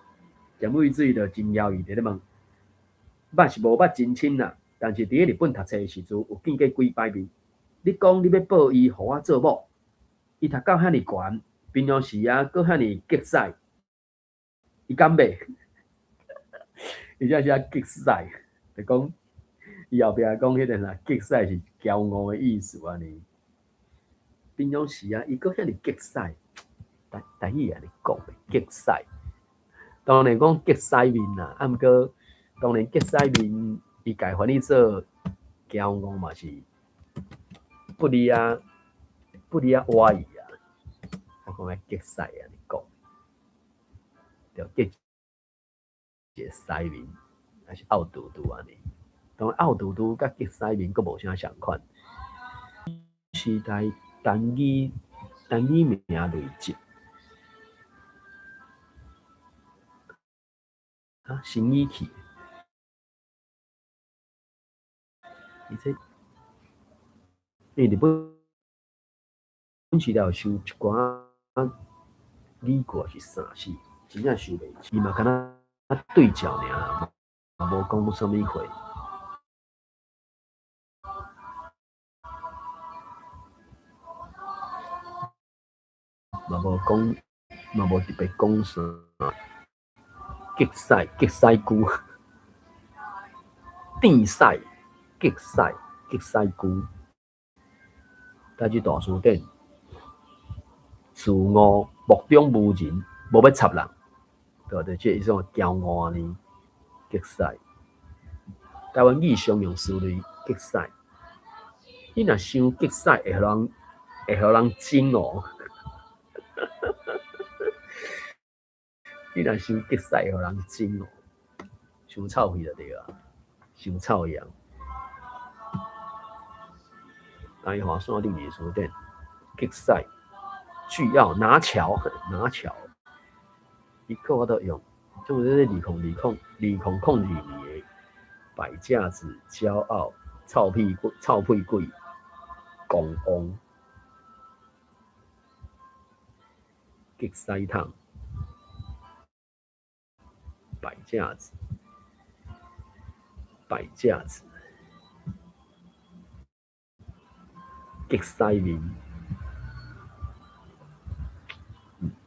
Speaker 1: 詹美水就真猶豫佇咧問。捌是無捌真親啦，但是佇咧日本讀冊的時陣有見過幾擺面。你講你欲報伊予我做某，伊讀到遐爾懸，平常時啊，閣遐爾激屎，伊敢欲？伊這是激屎，就講伊後壁講彼个啥激屎是驕傲的意思按呢。平常時啊，伊閣遐爾激屎，台台語按呢講的激屎，當然講激屎面啦，啊毋過當然激屎面，伊家翻譯做驕傲嘛是不離啊，不離啊歪伊啊。我講愛激屎按呢講，著激一个屎面，還是漚嘟嘟按呢？當然漚嘟嘟佮激屎面閣無啥仝款。時代單語單語名累積，啊，新語氣，伊這因為日本時代有收一寡語句是啥是真正收袂起，伊嘛敢若對照爾，嘛無講啥物話。嘛無講，嘛無特別講啥，激屎激屎龜，甜屎激屎激屎龜，台語大辭典，自傲目中無人，無欲插人，對對，這一種驕傲按呢，激屎。台灣語常用詞類激屎，你若傷激屎，會予人會予人憎哦。你若傷激屎，會予人憎哦，傷臭屁就對啊，傷臭樣。台華山頂二書店，激屎，倨傲拿橋拿橋，伊閣有法度用，像這個2020、2002年的擺架子、驕傲、臭屁鬼、臭屁鬼、狂妄、激屎桶、擺架子、擺架子、激屎面，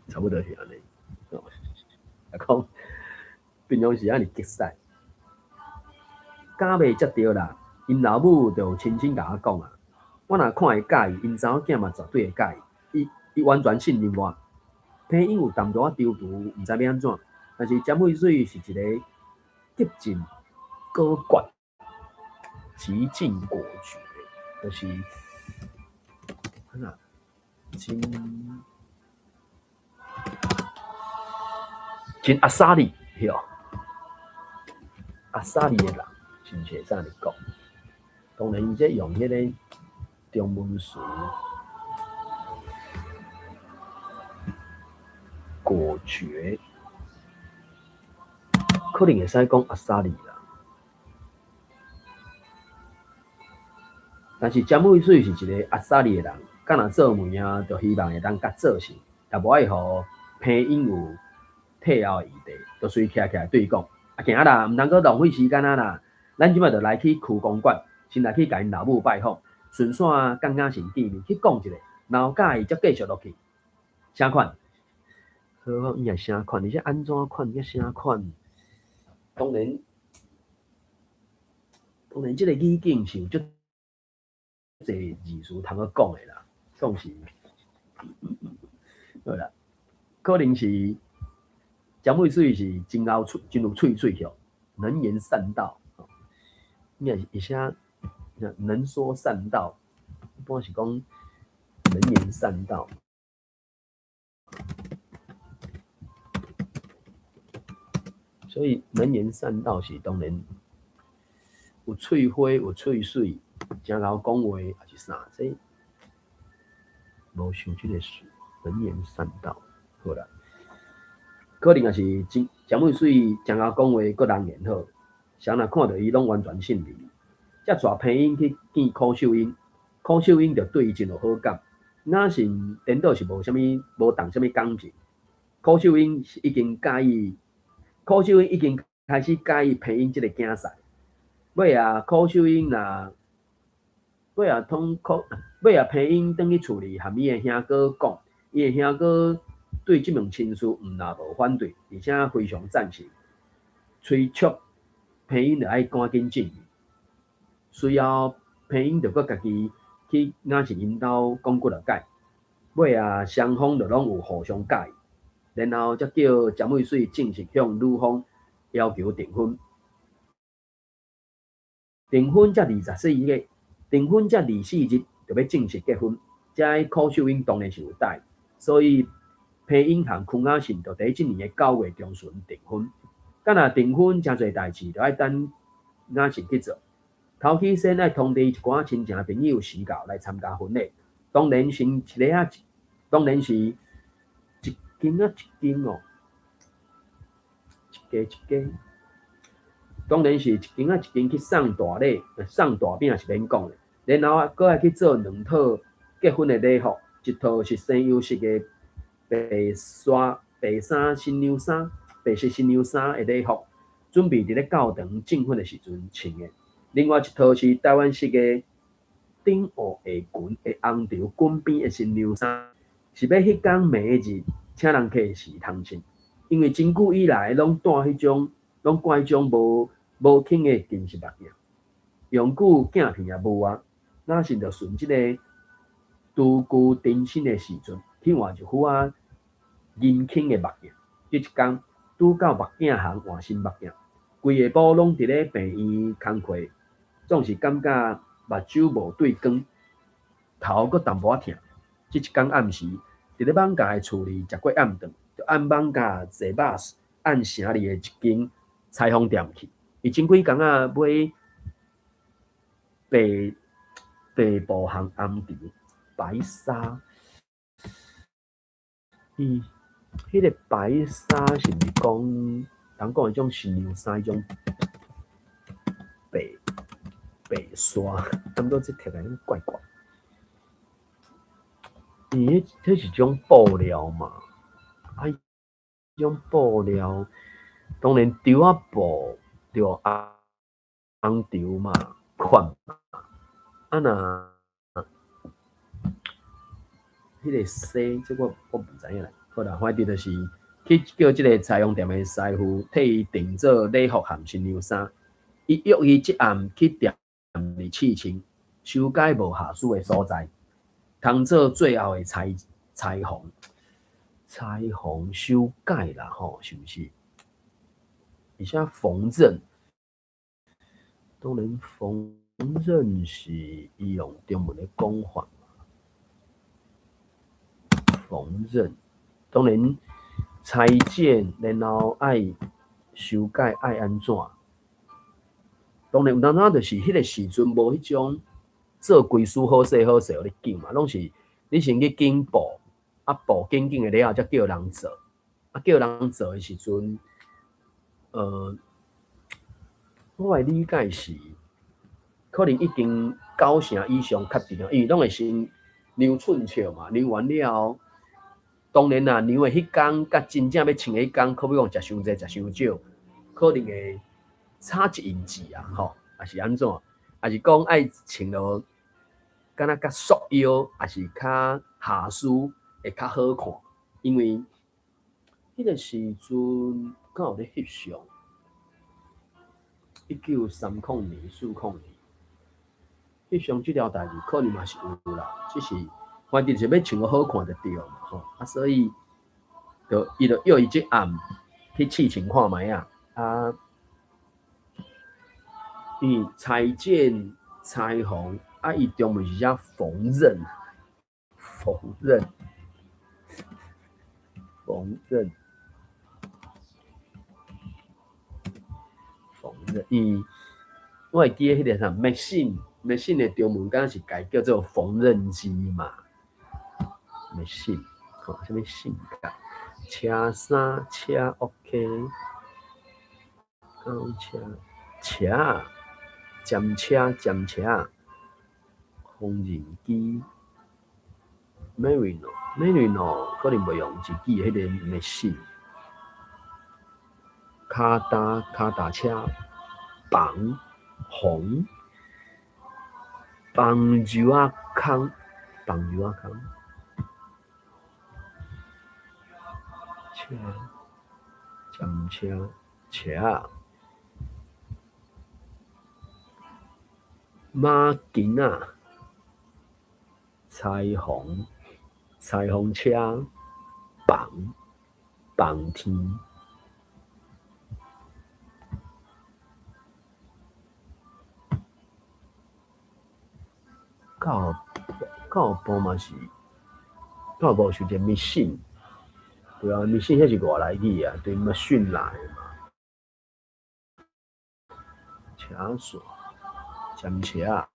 Speaker 1: 差不多是按呢。啊講平常時按呢激屎，敢袂接著啦，𪜶老母就親身共我講啊，我若看會佮意，𪜶查某囝嘛絕對會佮意，伊伊完全信任我。彭英有淡薄仔躊躇，毋知欲按怎，但是詹惠水是一个極盡果決、極盡果決的，就是按怎真真阿莎力，對，阿莎力的人，是毋是會使按呢講？當然，伊這用彼个中文詞果決，可能會使講阿莎力啦。但是詹惠水是一个阿莎力的人，敢若做媒仔，就希望會當佮做成，也無愛予彭英有退後的餘地，就隨徛起來對伊講：啊，行啦，毋通閣浪費時間啊啦！咱這擺就來去區公館，先來去共𪜶老母拜訪，順紲佮雅信見面去講一下，若有佮意才繼續落去。啥款？好，伊也啥款？而且按怎款？佮啥款？當然，當然，這個語境是有足濟字詞通好講的啦，總是好啦，可能是詹惠水是真𠢕喙，真有喙喙吼，能言善道。你看而且能說善道，一般是講能言善道。所以能言善道是當然有喙花有喙水，誠𠢕講話抑是啥？這無想這个事，能言善道，好啦。可能也是真詹惠水誠𠢕講話，閣人緣好，誰若看著伊攏完全信任。才帶彭英去見柯秀英，柯秀英就對伊真有好感。雅信顛倒是無啥物，無動啥物感情。柯秀英是已經佮意，柯秀英已經開始佮意彭英這个囝婿。尾仔柯秀英若尾仔通柯尾仔彭英轉去厝裡，含伊的兄哥講，伊的兄哥對這門親事毋但無反對，而且非常贊成，催促彭英著愛趕緊進去。隨後彭英就閣家己去雅信𪜶兜講幾若擺，尾仔雙方就攏有互相佮意，然後才叫詹惠水正式向女方要求訂婚。訂婚才24個，訂婚才24日就欲正式結婚，這柯秀英當然是有答應，所以彭英和邱雅信就佇這年的9月中旬訂婚。敢若訂婚，誠濟代誌，就愛等雅信去做。頭起先愛通知一寡親情朋友時到來參加婚禮，當然是一个仔，當然是一間仔一間哦，一家一家。當然是一間仔一間去送大禮、送大餅是免講的，然後閣愛去做兩套結婚的禮服，一套是西洋式的白紗白衫新娘衫、白色新娘衫的禮服，準備佇咧教堂證婚的時陣穿的；另外一套是台灣式的頂烏下裙的紅綢滾邊的新娘衫，是欲彼工暝日請人客時通穿。因為真久以來攏戴彼種，攏掛彼種無無輕的金色目鏡，用久鏡片也無啊，雅信就順這个獨居定身的時陣，去換一副仔銀輕的目鏡。這一工拄到目鏡行換新目鏡，規下晡攏佇咧病院工課，總是感覺目睭無對光，頭閣淡薄仔疼。這一工暗時，佇咧艋舺的厝裡食過暗頓，就按艋舺坐巴士按城裡的一間裁縫店去。伊前幾工仔買白白布項紅綢白紗，伊彼个白紗是毋是講人講彼種新娘衫彼種白白紗？啊，毋過這聽起來怪怪。伊彼彼是種布料嘛？啊，彼種布料當然绸仔布對紅紅綢嘛款嘛。啊若彼个紗，這我我毋知影啦。好啦，反正就是去叫這个裁縫店的師傅替伊訂做禮服和新娘衫。伊約伊這暗去店裡試穿，修改無瑕疵的所在，通做最後的裁裁縫，裁縫修改啦吼，是毋是？而且縫紉，當然縫紉是伊用中文的講法嘛。縫紉，當然裁剪，然後愛修改愛按怎？當然有當時就是彼个時陣無彼種做規束好勢好勢予你揀嘛，攏是你先去揀布，啊布揀揀的了後，才叫人做。啊叫人做的時陣，我的理解是，可能已經九成以上確定啊，因為攏會先量寸尺嘛，量完了後，當然啦，量的彼工佮真正欲穿的彼工，可比講食傷濟、食傷少，可能會差一英寸啊，吼，抑是按怎，抑是講愛穿落，敢若較束腰，抑是較下肢會較好看，因為彼個時陣敢有咧翕相？1930年、40年，翕相這條代誌可能嘛是有啦，只是反正是欲穿予好看就對嘛，吼啊，所以就伊就約伊這暗去試穿看覓仔啊，因為裁剪、裁縫啊，伊中文是寫縫紉、縫紉、縫紉。縫紉，伊我會記得彼個啥，machine，machine 的中文敢若是改叫做縫紉機嘛，machine，吼，啥物性格，車衫車 OK，公車車，針車針車，縫紉機，Merino，Merino 可能袂用自己的彼個 machine，跤踏跤踏車。房紅房肉仔空，房肉仔空，車針車車馬巾仔，裁縫裁縫車房房天。教教育部嘛是，教育部是一個 machine，對啊，machine 彼是外來語啊，對 machine 來的嘛。車線，針車。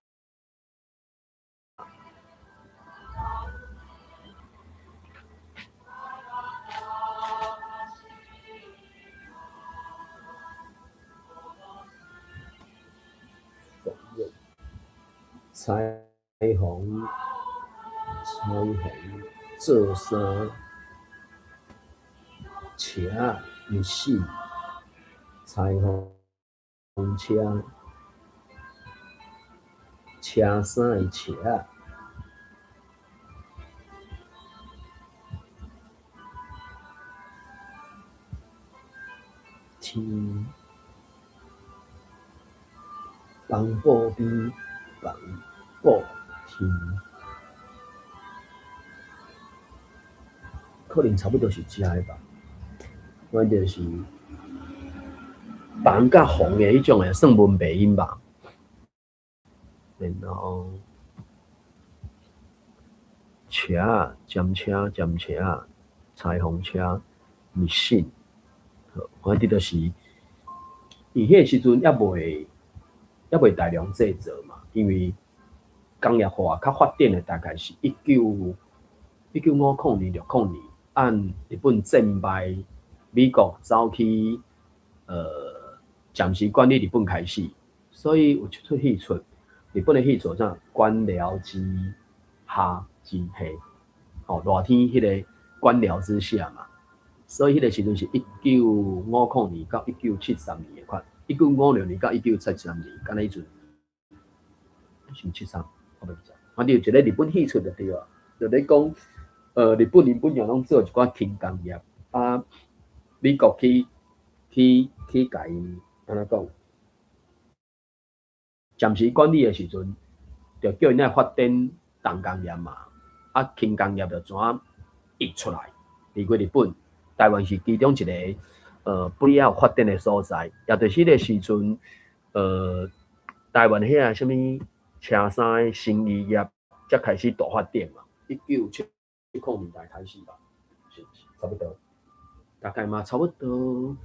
Speaker 1: 裁縫，裁縫做衫，車 machine，裁縫車，車衫的車，天，房布邊，房布天，可能差不多是遮的吧。反正就是房佮縫的彼種的算文白音吧。然後車針車針車裁縫車 machine，反正就是，伊彼個時陣猶未大量製造嘛，因為工業化較發展的大概是1950年、60年，按日本戰敗，美國走去暫時管理日本開始，所以有一齣戲出，日本的戲出啥？官僚之下之下，吼，熱天彼個官僚之下嘛，所以彼個時陣是1950年到1973年的款，1956年到1973年，敢若彼陣是73，我袂記得。反正有一個日本戲出就對啊，就咧講，日本𪜶本來攏做一寡輕工業，啊，美國去共𪜶按怎講？暫時管理的時陣，就叫𪜶愛發展重工業嘛，啊，輕工業就怎溢出來，離開日本，台灣是其中一個不了發展的所在，也就是彼個時陣，台灣遐啥物車衫的成衣業才開始大發展嘛，1970年代開始吧，是差不多，大概嘛差不多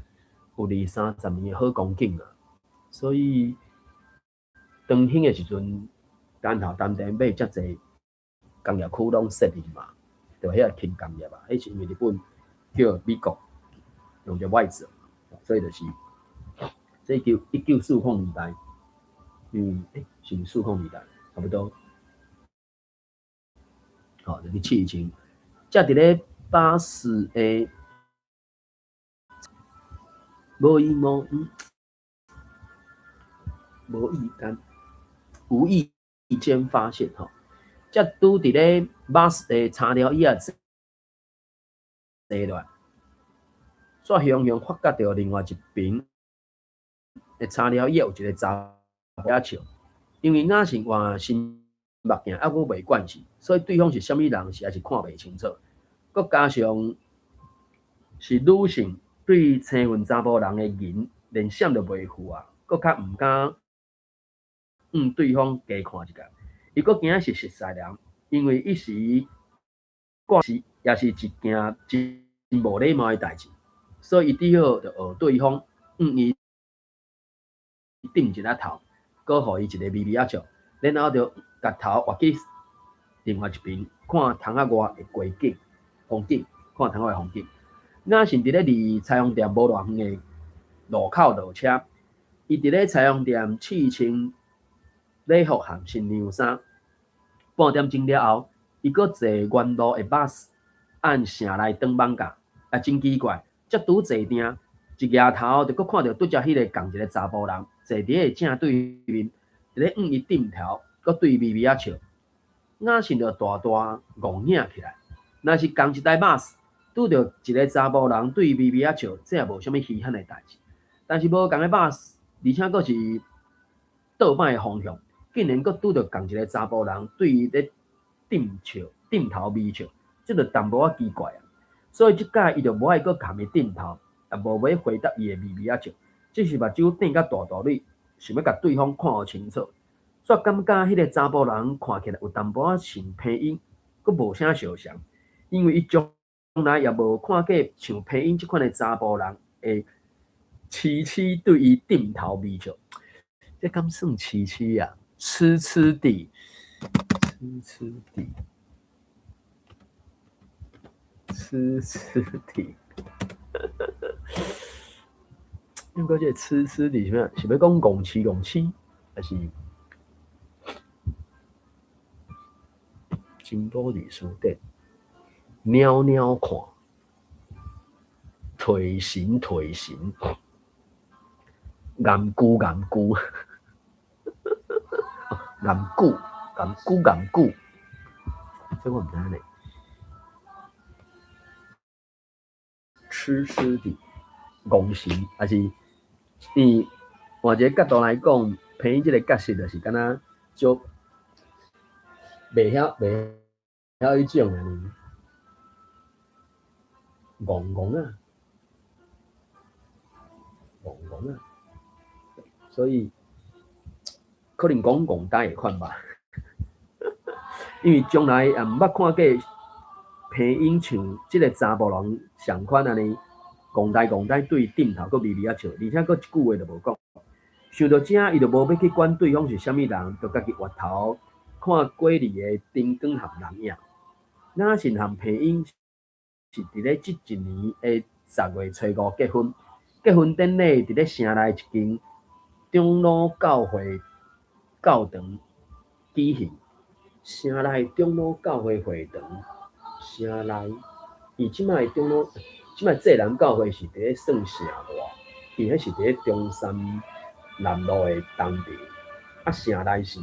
Speaker 1: 有二三十年的好光景啊，所以當興的時陣，南投淡田買遮濟工業區攏設立嘛，對吧？彼個輕工業啊，彼是因為日本叫美國用著外資，所以就是這1940年代，因為欸，是毋是4022台？差不多。吼，就去試穿。才佇咧巴士的無意無無意間，無意間發現吼，才拄佇咧巴士的餐條椅仔坐落來，煞雄雄發覺著另外一爿的餐條椅有一個查某仔笑，因為雅信換新目鏡猶閣袂慣勢，所以對方是啥物人實在是看袂清楚。閣加上是女性對青雲查埔人的人連閃都袂赴啊，閣較毋敢向對方加看一下。伊閣驚是熟似人，因為一時掛是也是一件真無禮貌的代誌，所以伊只好就學對方向伊點一下頭，閣予伊一个微微仔笑，然後就共頭倚去另外一邊看窗仔外的街景風景，看窗仔外風景。雅信佇咧離裁縫店無偌遠的路口落車，伊佇咧裁縫店試穿禮服和新娘衫。半點鐘了後，伊閣坐原路的巴士按城內轉艋舺，啊，真奇怪，才拄坐定，一蜈頭就閣看著拄才彼個仝一个查埔人坐佇咧正對面，佇咧向伊點頭，閣對伊微微仔笑。雅信就大大戇影起來。若是仝一台巴士，拄著一个查埔人對伊微微仔笑，這也無啥物稀罕的代誌。但是無仝的巴士，而且閣是倒擺的方向，竟然閣拄著仝一个查埔人對伊咧點笑、點頭微笑，這就淡薄仔奇怪啊。所以這擺伊就無愛閣共伊點頭，也無欲回答伊的微微仔笑，只是目睭瞪甲大大蕊，想欲共對方看予清楚。煞感覺彼个查埔人看起來有淡薄仔像皮英，閣無啥相像，因為伊從來也無看過像皮英這款的查埔人會痴痴對伊點頭微笑。這敢算痴痴啊？痴痴地，痴痴地，痴痴地。毋過這個痴痴地是啥？是欲講戇痴戇痴，還是？金寶利書典，裊裊看，提神提神，岩龜岩龜，岩龜岩龜岩龜，這我毋知呢。痴痴地，戇神，還是伊換一个角度來講，皮英這个角色就是敢若足。袂曉袂曉彼種按呢，戇戇啊，戇戇啊，所以可能講戇呆會款吧，因為從來也毋捌看過皮英像這个查埔人仝款按呢，戇呆戇呆對伊點頭，閣微微仔笑，而且閣一句話都無講。想到這，伊就無欲去管對方是啥物人，就家己倚頭。看過裡的燈光和人影，雅信和皮英是佇咧這一年的10月初五結婚。結婚典禮佇咧城內一間長老教會教堂舉行。城內長老教會會堂，城內，伊這擺長老，這擺濟南教會是佇咧算城外，伊彼是佇咧中山南路的東邊，啊，城內是。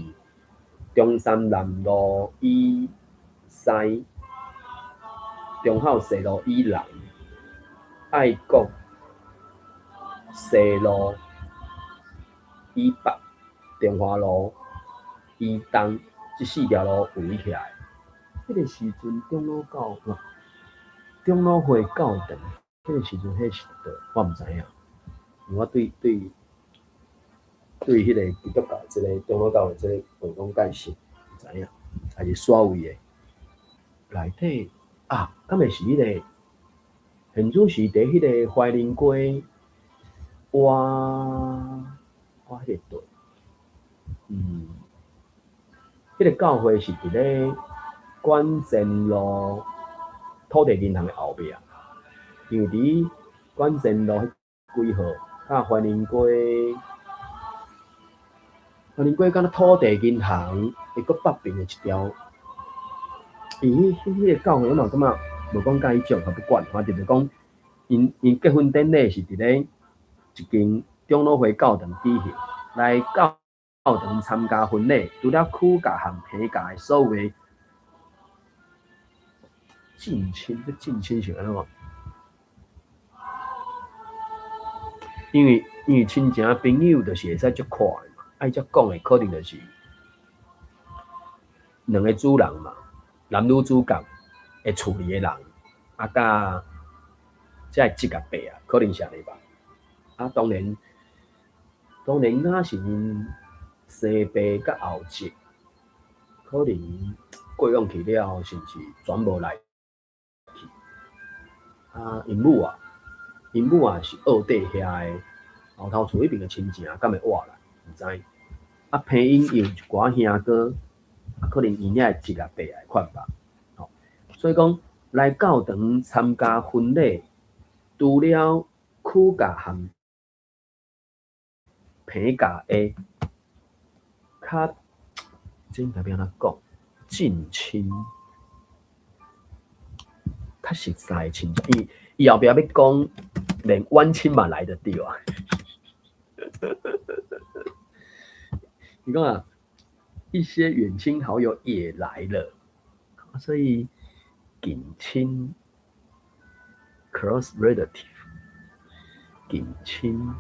Speaker 1: 中山南路以西，忠孝西路以南，愛國西路以北，中華路以東，這四條路圍起來。彼个時陣長老教，長老會教堂，彼个時陣彼是佗，我毋知影，因為我對對對彼個基督教這个長老教會這个袂講介熟，毋知影，還是煞位的內底啊，敢會是彼個？現主時佇彼个懷仁街，我我彼个對，彼个教會是佇咧館前路土地銀行的後壁，因為佇館前路彼幾號，佮懷仁街。雲林街敢若土地銀行的閣北邊的一條，伊彼個教會我嘛感覺無講佮彼種，不管，反正就講，𪜶結婚典禮是佇咧一間長老會教堂舉行，來教堂參加婚禮，除了許家和彭家的所有的近親，這近親是按怎講？因為親情朋友就是會使足闊的嘛，啊伊才講的可能就是兩个主人嘛，男女主角的厝裡的人，啊佮這个侄仔伯啊，可能是按呢吧。啊，當然，當然，若是𪜶生爸佮後侄，可能過往去了，是毋是全無來去？啊，𪜶母啊，𪜶母啊是澳底遐的後頭厝彼邊的親情，敢會活來？毋知。啊，彭英有一寡兄哥，啊，可能𪜶遐的侄仔伯的款吧。吼，所以講來教堂參加婚禮，除了許家和彭家的較，這應該欲按怎講？近親，較實在的親戚，伊後壁欲講，連遠親嘛來就對啊。伊講啊，一些遠親好友也來了，所以近親（close relative）近親，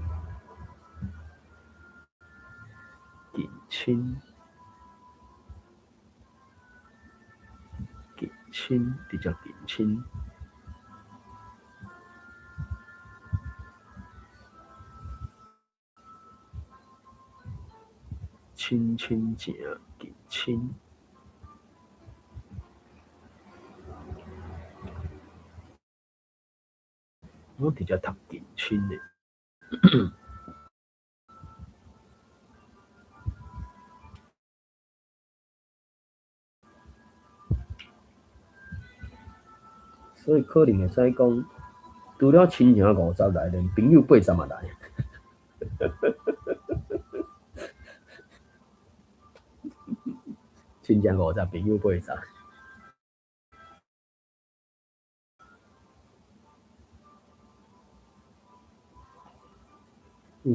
Speaker 1: 近親，近親，直接近親。親親情近親，我直接讀近親的。所以可能會使講，除了親情50來，連朋友80嘛來。親情50，朋友80。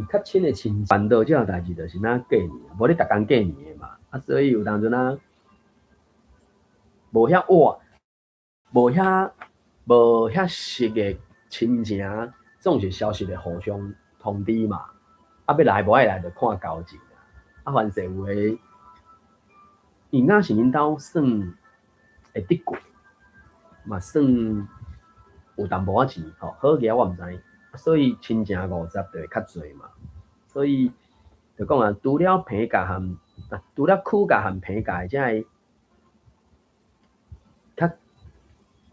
Speaker 1: 較親的親辦到這個代誌，就是若過年，無你逐工過年的嘛。啊，所以有當陣啊，無遐活，無遐熟的親情，總是消息會互相通知嘛。啊，欲來無愛來，就看交情啊。啊，凡勢有的，伊若是𪜶兜算會得過，嘛算有淡薄仔錢吼，好額我毋知，所以親情50就會較濟嘛。所以就講啊，除了彭家和啊，除了許家和彭家的這个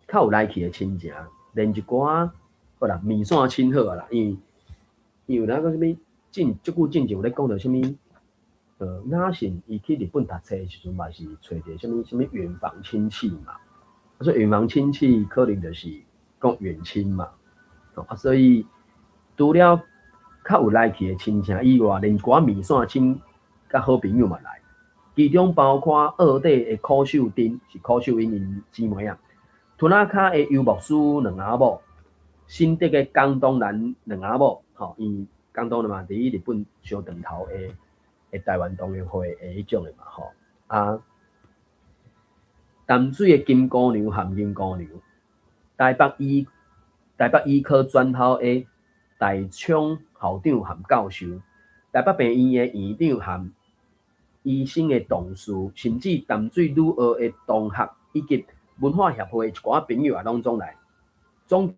Speaker 1: 較有來去的親情，連一寡好啦，麵線親好啊啦，因為有當講啥物進足久進前有咧講著啥物，雅信伊去日本讀冊的時陣嘛是揣著啥物啥物遠房親戚嘛，啊，所以遠房親戚可能就是講遠親嘛，啊，所以除了較有來去的親情以外，連一寡麵線親佮好朋友嘛來，其中包括澳底的柯秀珍，是柯秀英𪜶姊妹啊，屯仔跤的尤牧師兩翁仔某，新竹的江東南兩翁仔某，吼，伊江東南嘛佇日本相長頭的台灣同鄉會的彼種的嘛，吼，啊，淡水的金姑娘和銀姑娘，台北醫科專校的大昌校長和教授，台北病院的院長和醫生的同事，甚至淡水女學的同學，以及文化協會的一寡朋友也攏總來，總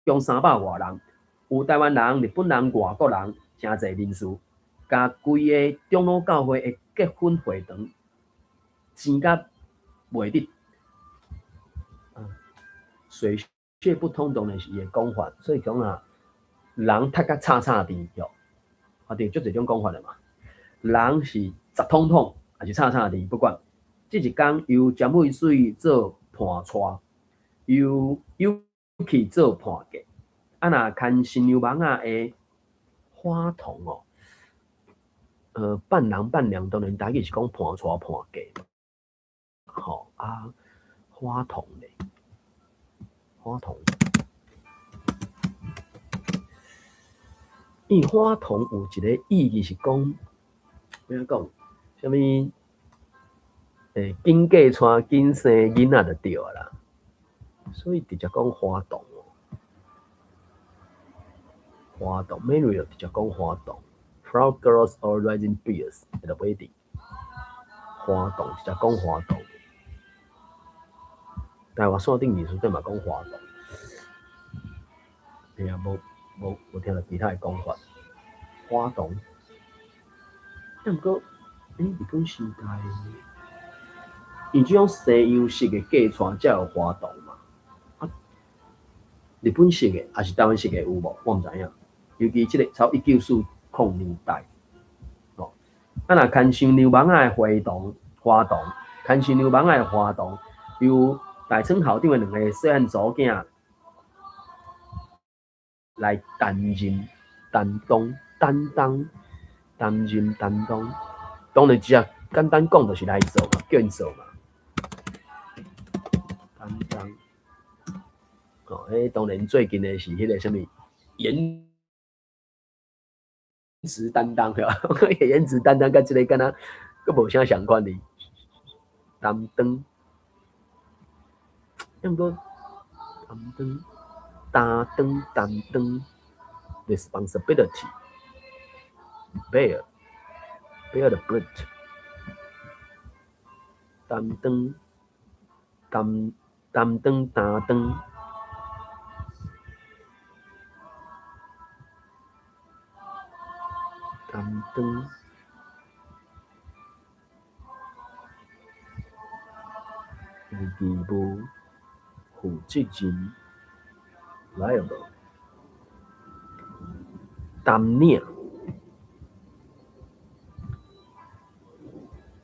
Speaker 1: 共300外人，有台灣人、日本人、外國人，誠濟人士，共規个長老教會的結婚會堂擠甲袂得，水泄不通當然是伊的講法，所以講啊，人讀甲吵吵甜著，啊對，足濟種講法的嘛。人是雜統統，抑是吵吵甜，不管。這一工由詹惠水做伴帶，由有去做伴嫁。啊，若牽新娘蠓仔的花童哦，伴郎伴娘當然台語是講伴娶伴嫁，吼啊，花童咧，花童，因為花童有一個意義是講，欲按怎講，啥物？緊嫁娶緊生囡仔就對啦，所以直接講花童哦，花童，Mary 就直接講花童，Flower girls or raising bears，會著袂佇花童，直接講花童。台灣山頂藝術店嘛講花童，嘿啊，無無無聽著其他的講法，花童。啊，毋過，日本時代，伊這種西洋式的嫁娶才有花童嘛。啊，日本式的，抑是台灣式的有無？我毋知影。尤其這個差1940年代，哦，啊，若牽新娘蠓仔的花童，花童，牽新娘蠓仔的花童，由大村校長的兩個細漢查某囝來擔任、擔當、擔當、擔任、擔當，當然直接簡單講就是來做嘛，叫𪜶做嘛。擔當，哦，彼當然最近的是彼個啥物顏值擔當，對吧？顏值擔當佮這個敢若閣無啥相關哩。擔當，毋過擔當、擔當、擔當，responsibility，bear，bear the brunt，擔當、擔擔當、擔當，擔當，有義務、負責任，liable，擔領、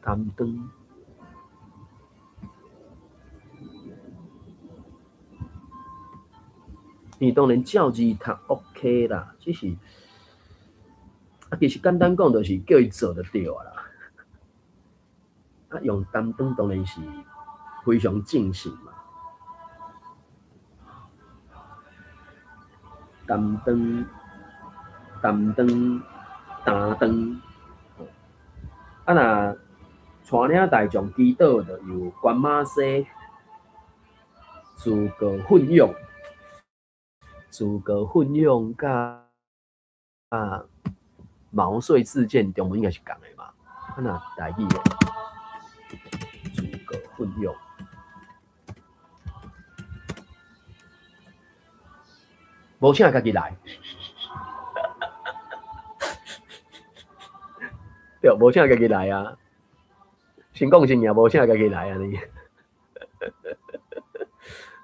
Speaker 1: 擔當。伊當然照字讀 OK 啦，只是啊，其實簡單講就是叫伊做就對啊啦。啊，用擔當當然是非常正式嘛。擔當、擔當、擔當。啊，若帶領大眾祈禱，就由關馬西自告奮勇。自告奮勇佮啊毛遂自薦，中文應該是仝的嘛？啊，若台語咧，自告奮勇，無請家己來，對，無請家己來啊！先講先贏，無請家己來按呢，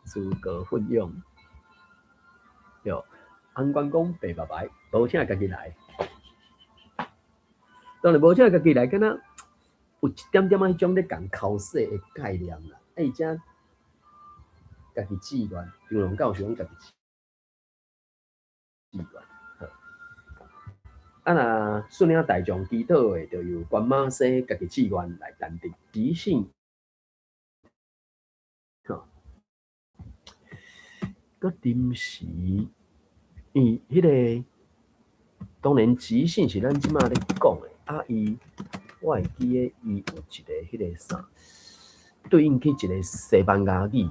Speaker 1: 自告奮勇。對，洪關公白白白，無請家己來。當然無請家己來，敢若有一點點仔彼種咧共剾洗的概念啦。啊，而且家己志願，張龍教授講家己志願。啊，若率領大眾祈禱的，就由關馬西家己志願來擔任即興。吼，閣臨時，伊彼個當然即興是咱這馬咧講的，啊，伊我會記得伊有一個彼個啥，對應去一個西班牙語，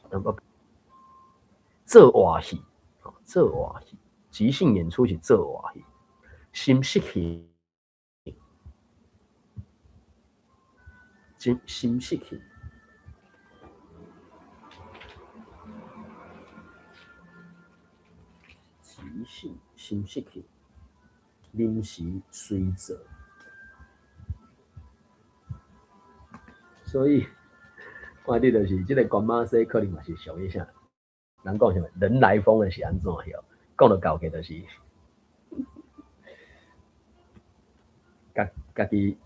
Speaker 1: 淡薄做活戲，吼，做活戲，即興演出是做活戲，心適戲，真心適戲。即興心適戲，臨時隨做，所以看你就是這個關馬西可能嘛是屬於啥？人講啥物？人來瘋的是按怎曉？講著厚過就是家家己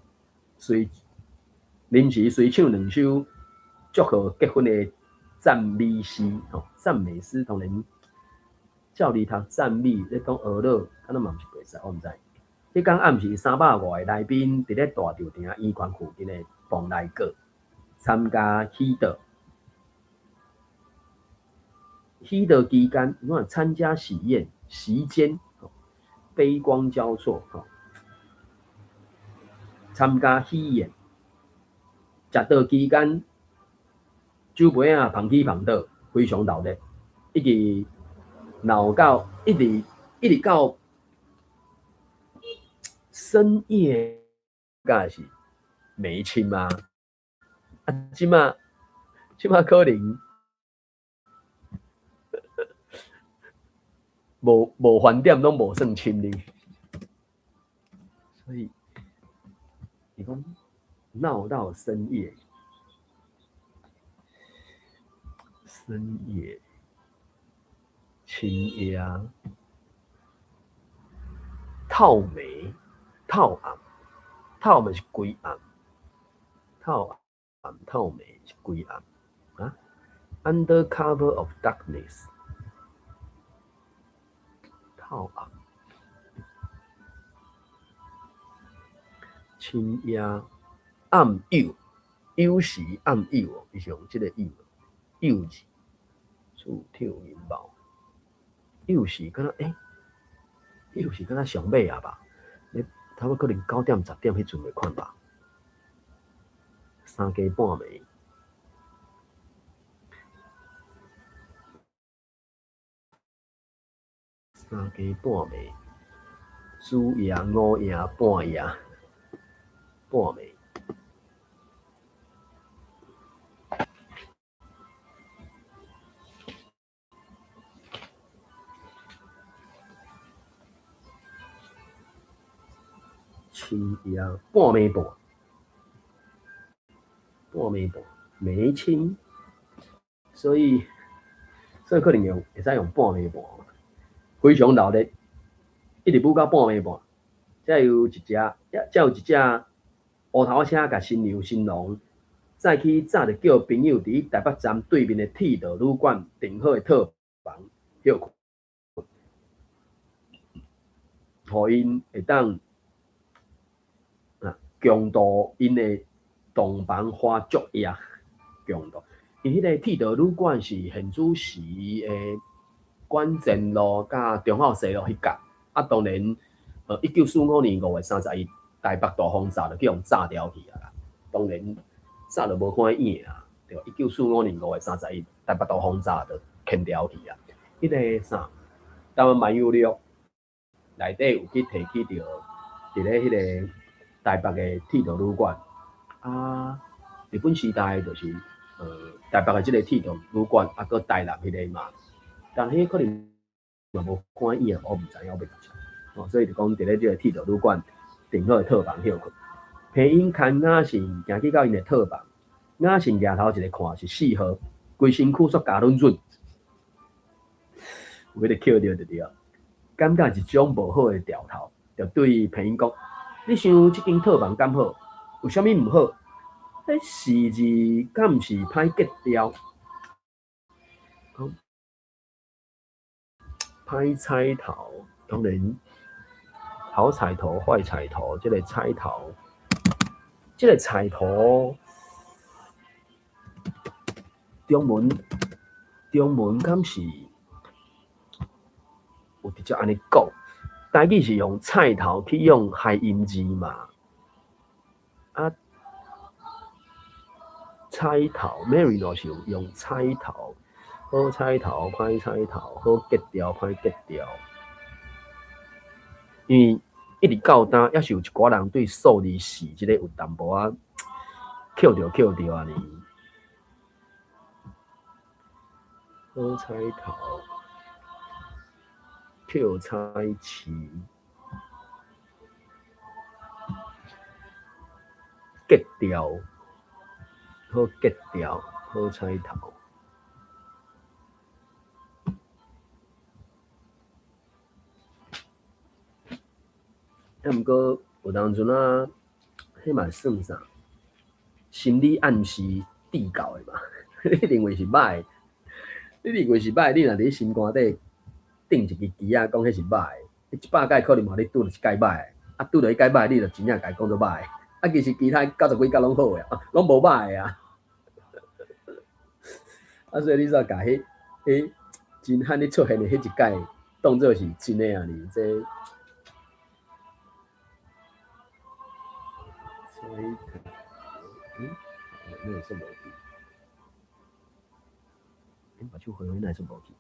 Speaker 1: 隨臨時隨唱兩首祝賀結婚的讚美詩，吼，讚美詩當然照字讀讚美，咧講阿樂，敢若嘛毋是袂使，我毋知。彼工暗時三百外个來賓佇咧大稻埕圓環附近的蓬萊閣參加喜宴。喜宴期間，你看參加喜宴時間，杯光交錯，吼，參加喜宴，食桌期間，酒杯仔捧起捧倒，非常鬧熱，一直鬧到一直一直到深夜，敢是眉清啊？啊，這馬這馬可能無無飯點攏無算深哩，所以伊講鬧到深夜，深夜，深夜，透暝，透暗，透嘛是規暗，透暗透暝是規暗啊。Under cover of darkness，透暗，深夜暗酉，酉時暗酉哦，伊是用這個酉，酉字，刺透銀毛，酉時敢若欸，酉時敢若上尾啊吧？你差不多可能9點10點彼陣的款吧，三更半暝。三更半暝，子夜、午夜、半夜、半暝。深夜半暝半，半暝半，眉清，所以所以可能用會使用半暝半。非常鬧熱，一直舞到半暝半，才有一隻，才有一隻烏頭車共新娘新郎載去早就叫朋友佇台北站對面的鐵道旅館訂好的套房歇睏，予𪜶會當啊共度𪜶的洞房花燭夜，共度。因彼個鐵道旅館是現主時的關前路佮忠孝西路彼角，啊，當然，1945年5月31，台北大轟炸就去予炸掉去啊啦。當然，早就無看影啊，對吧？1945年5月31，台北大轟炸就牽掉去啊。彼個啥，台灣漫遊錄內底有去提起著，佇咧彼個台北的鐵道旅館，啊，日本時代就是台北的這個鐵道旅館，啊，閣台南彼個嘛。但彼可能嘛無看影，我毋知影，我袂記哦，所以就講佇咧這個鐵道旅館訂好的套房歇睏。皮影牽雅信行去到𪜶的套房，雅信舉頭一个看是4號，規身軀煞焦潤潤，有彼個抾著就對。感覺一種無好的兆頭，就對皮影講：你想這間套房敢好？有啥物毋好？彼四字敢毋是歹格調？歹彩頭，當然好彩頭、壞彩頭，這個彩頭，這個彩頭，中文中文敢是有直接按呢講？台語是用菜頭去用諧音字嘛？啊，彩頭，Marino 是用彩頭。好彩頭，歹彩頭，好格調，歹格調。因為一直到今，猶是有一寡人對數字四這个有淡薄仔抾著抾著按呢。好彩頭，抾彩市，格調，好格調，好彩頭。啊，毋過有當陣啊，彼嘛算啥？心理暗示締到的嘛？你認為是歹，你認為是歹，你若佇咧心肝底釘一支旗仔，講彼是歹，你一百擺可能嘛，你拄著一擺歹，啊，啊，拄著彼擺歹，你就真正共伊講做歹。啊，其實其他九十幾工攏好的啊，攏無歹的啊。啊，所以你煞共彼真罕咧出現的彼一擺，當做是真的啊？呢，這。所以，那會說無去？目睭花花，哪會說無去？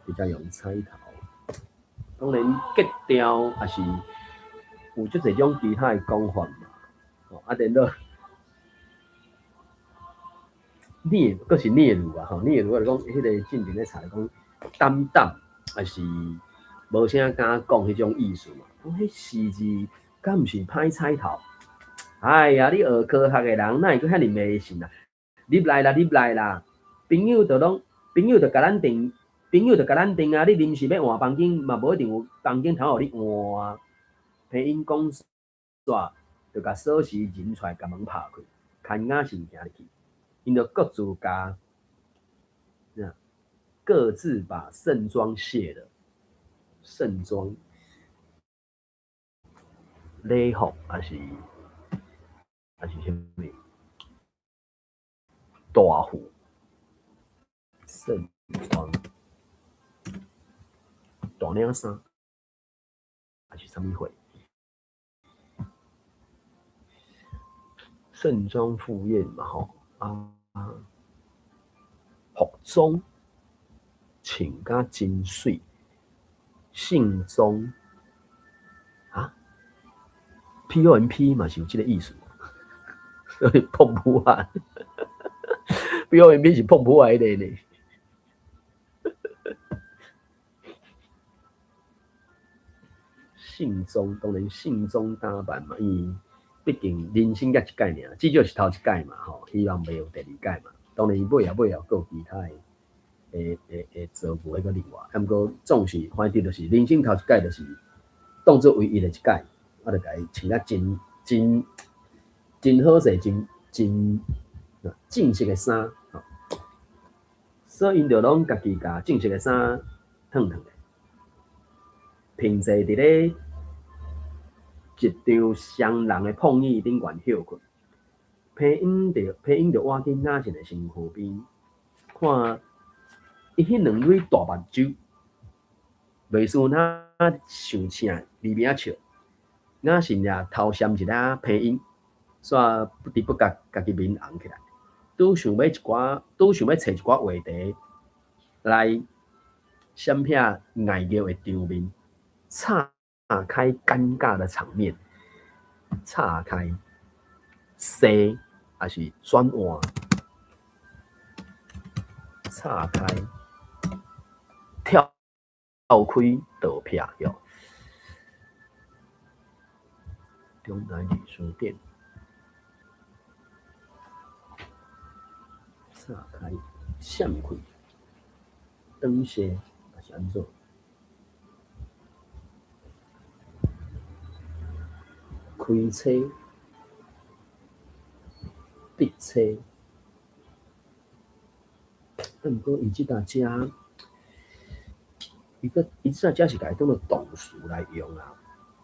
Speaker 1: 直接用彩頭，當然格調也是有足濟種其他的講法嘛。哦，啊，顛倒聶，閣是聶魯啊，吼，聶魯我就講，彼个進前咧查講膽膽，也是無啥敢講彼種意思嘛。講彼四字敢毋是歹彩頭？哎呀，你學科學的人，哪會閣遐爾迷信啊？入來啦，入來啦，朋友就攏朋友就共咱訂。朋友就共咱訂啊！你臨時欲換房間嘛，無一定有房間通予你換啊。皮影講煞，就共鎖匙認出來，共門拍開，牽雅信行入去，𪜶就各自共，各自把盛裝卸了，盛裝禮服抑是啥物大服盛裝。大領衫，抑是啥物貨？盛裝赴宴嘛吼，啊，服裝穿甲真媠，盛裝啊，POMP 嘛是有這个意思，所以碰噗仔，POMP 是碰噗仔彼个呢。盛裝當然盛裝打扮嘛，因為畢竟人生才一擺爾，至少是頭一擺嘛吼，希望袂有第二擺嘛。當然伊尾後尾後閣有其他的的遭遇，彼個另外，啊，毋過總是反正就是人生頭一擺就是當做唯一的一擺，我就共伊穿甲真真真好勢，真真正式的衫吼，所以𪜶就攏家己共正式的衫褪褪咧，憑坐佇咧一張雙人的膨椅頂懸歇睏，皮影就倚緊雅信的身軀邊，看伊彼兩蕊大目睭，袂輸若想請微微仔笑，雅信也偷閃一下皮影，煞不知不覺家己面紅起來，拄想欲揣一寡話題來閃避礙熱的場面。岔開尷尬的場面，岔開，踅抑是轉換，岔開，跳開倒撇喲。中南旅書店，岔開，閃開，轉踅抑是按怎？開車，逼車，啊，毋過伊這搭遮，伊閣伊這搭遮是共伊當做動詞來用啊。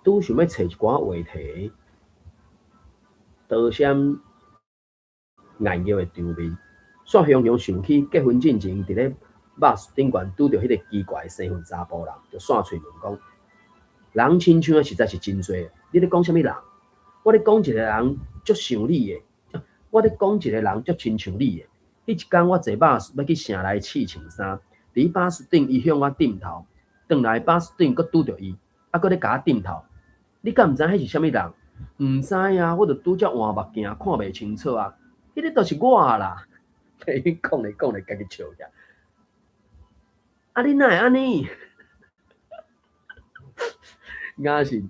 Speaker 1: 拄想欲揣一寡話題，多閃礙熱的場面，煞雄雄想起結婚進前佇咧 bus 頂懸拄著彼个奇怪的生份查埔人，就煞喙問講：人親像的實在是真濟，你咧講啥物人？我咧講一個人足像你的，我咧講一個人足親像你的。彼一工我坐巴士欲去城內試穿衫，佇巴士頂伊向我點頭，轉來巴士頂閣拄著伊，啊閣咧共我點頭。你敢毋知彼是啥物人？毋知啊，我著拄才換目鏡，看袂清楚啊。彼个就是我啦。伊講咧講咧，家己笑起來。啊，你哪會按呢？雅信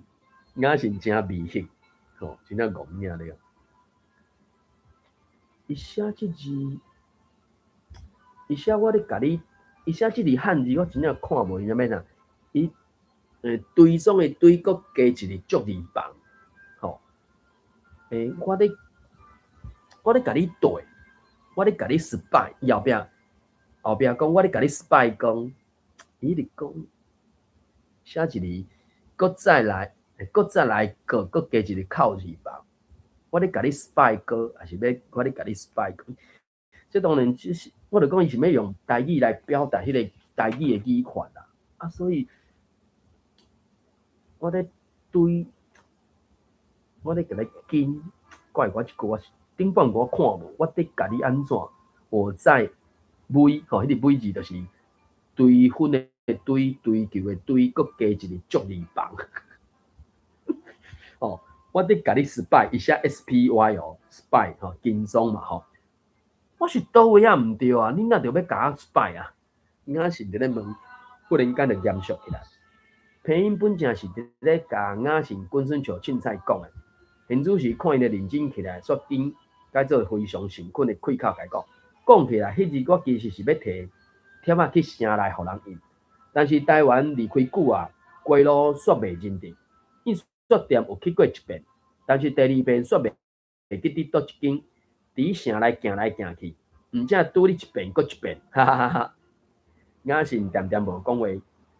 Speaker 1: 雅信誠迷惑，吼，真正戇囝咧。伊寫這字，伊寫我咧共你，伊寫這字漢字，我真正看無伊啥物啥。伊追蹤的追，閣加一个足字旁，吼。我咧共你對，我咧共你 spy，伊後壁講我咧共你 spy 講，伊咧講寫一個，閣再來，閣再來閣閣加一個口字旁。我咧共你 spy 哥，還是欲我咧共你 spy 講？這當然只是，我就講伊是欲用台語來表達彼個台語的語法啦。啊，所以我咧對，我咧共你緊，怪我這句我頂擺我看無，我佇共你按怎？我在每吼，彼個每字就是堆粉的堆，追求的追，閣加一個足字旁。哦，我佇共你 spy，伊寫 SPY 哦，spy 吼，跟蹤嘛吼。我是佗位仔毋對啊？你若著欲共我 spy 啊？雅信佇咧問，忽然間就嚴肅起來。皮影本正是佇咧共雅信滾孫笑凊彩講的，現此時看伊咧認真起來，煞緊改做非常誠懇的開口共伊講。講起來，彼日我其實是欲提帖仔去城內予人印，但是台灣離開久啊，街路煞袂認得。印刷店有去過一遍，但是第二遍煞袂記佇佗一間。佇城內行來行去，毋正拄你一遍閣一遍，哈哈哈哈！雅信恬恬無講話，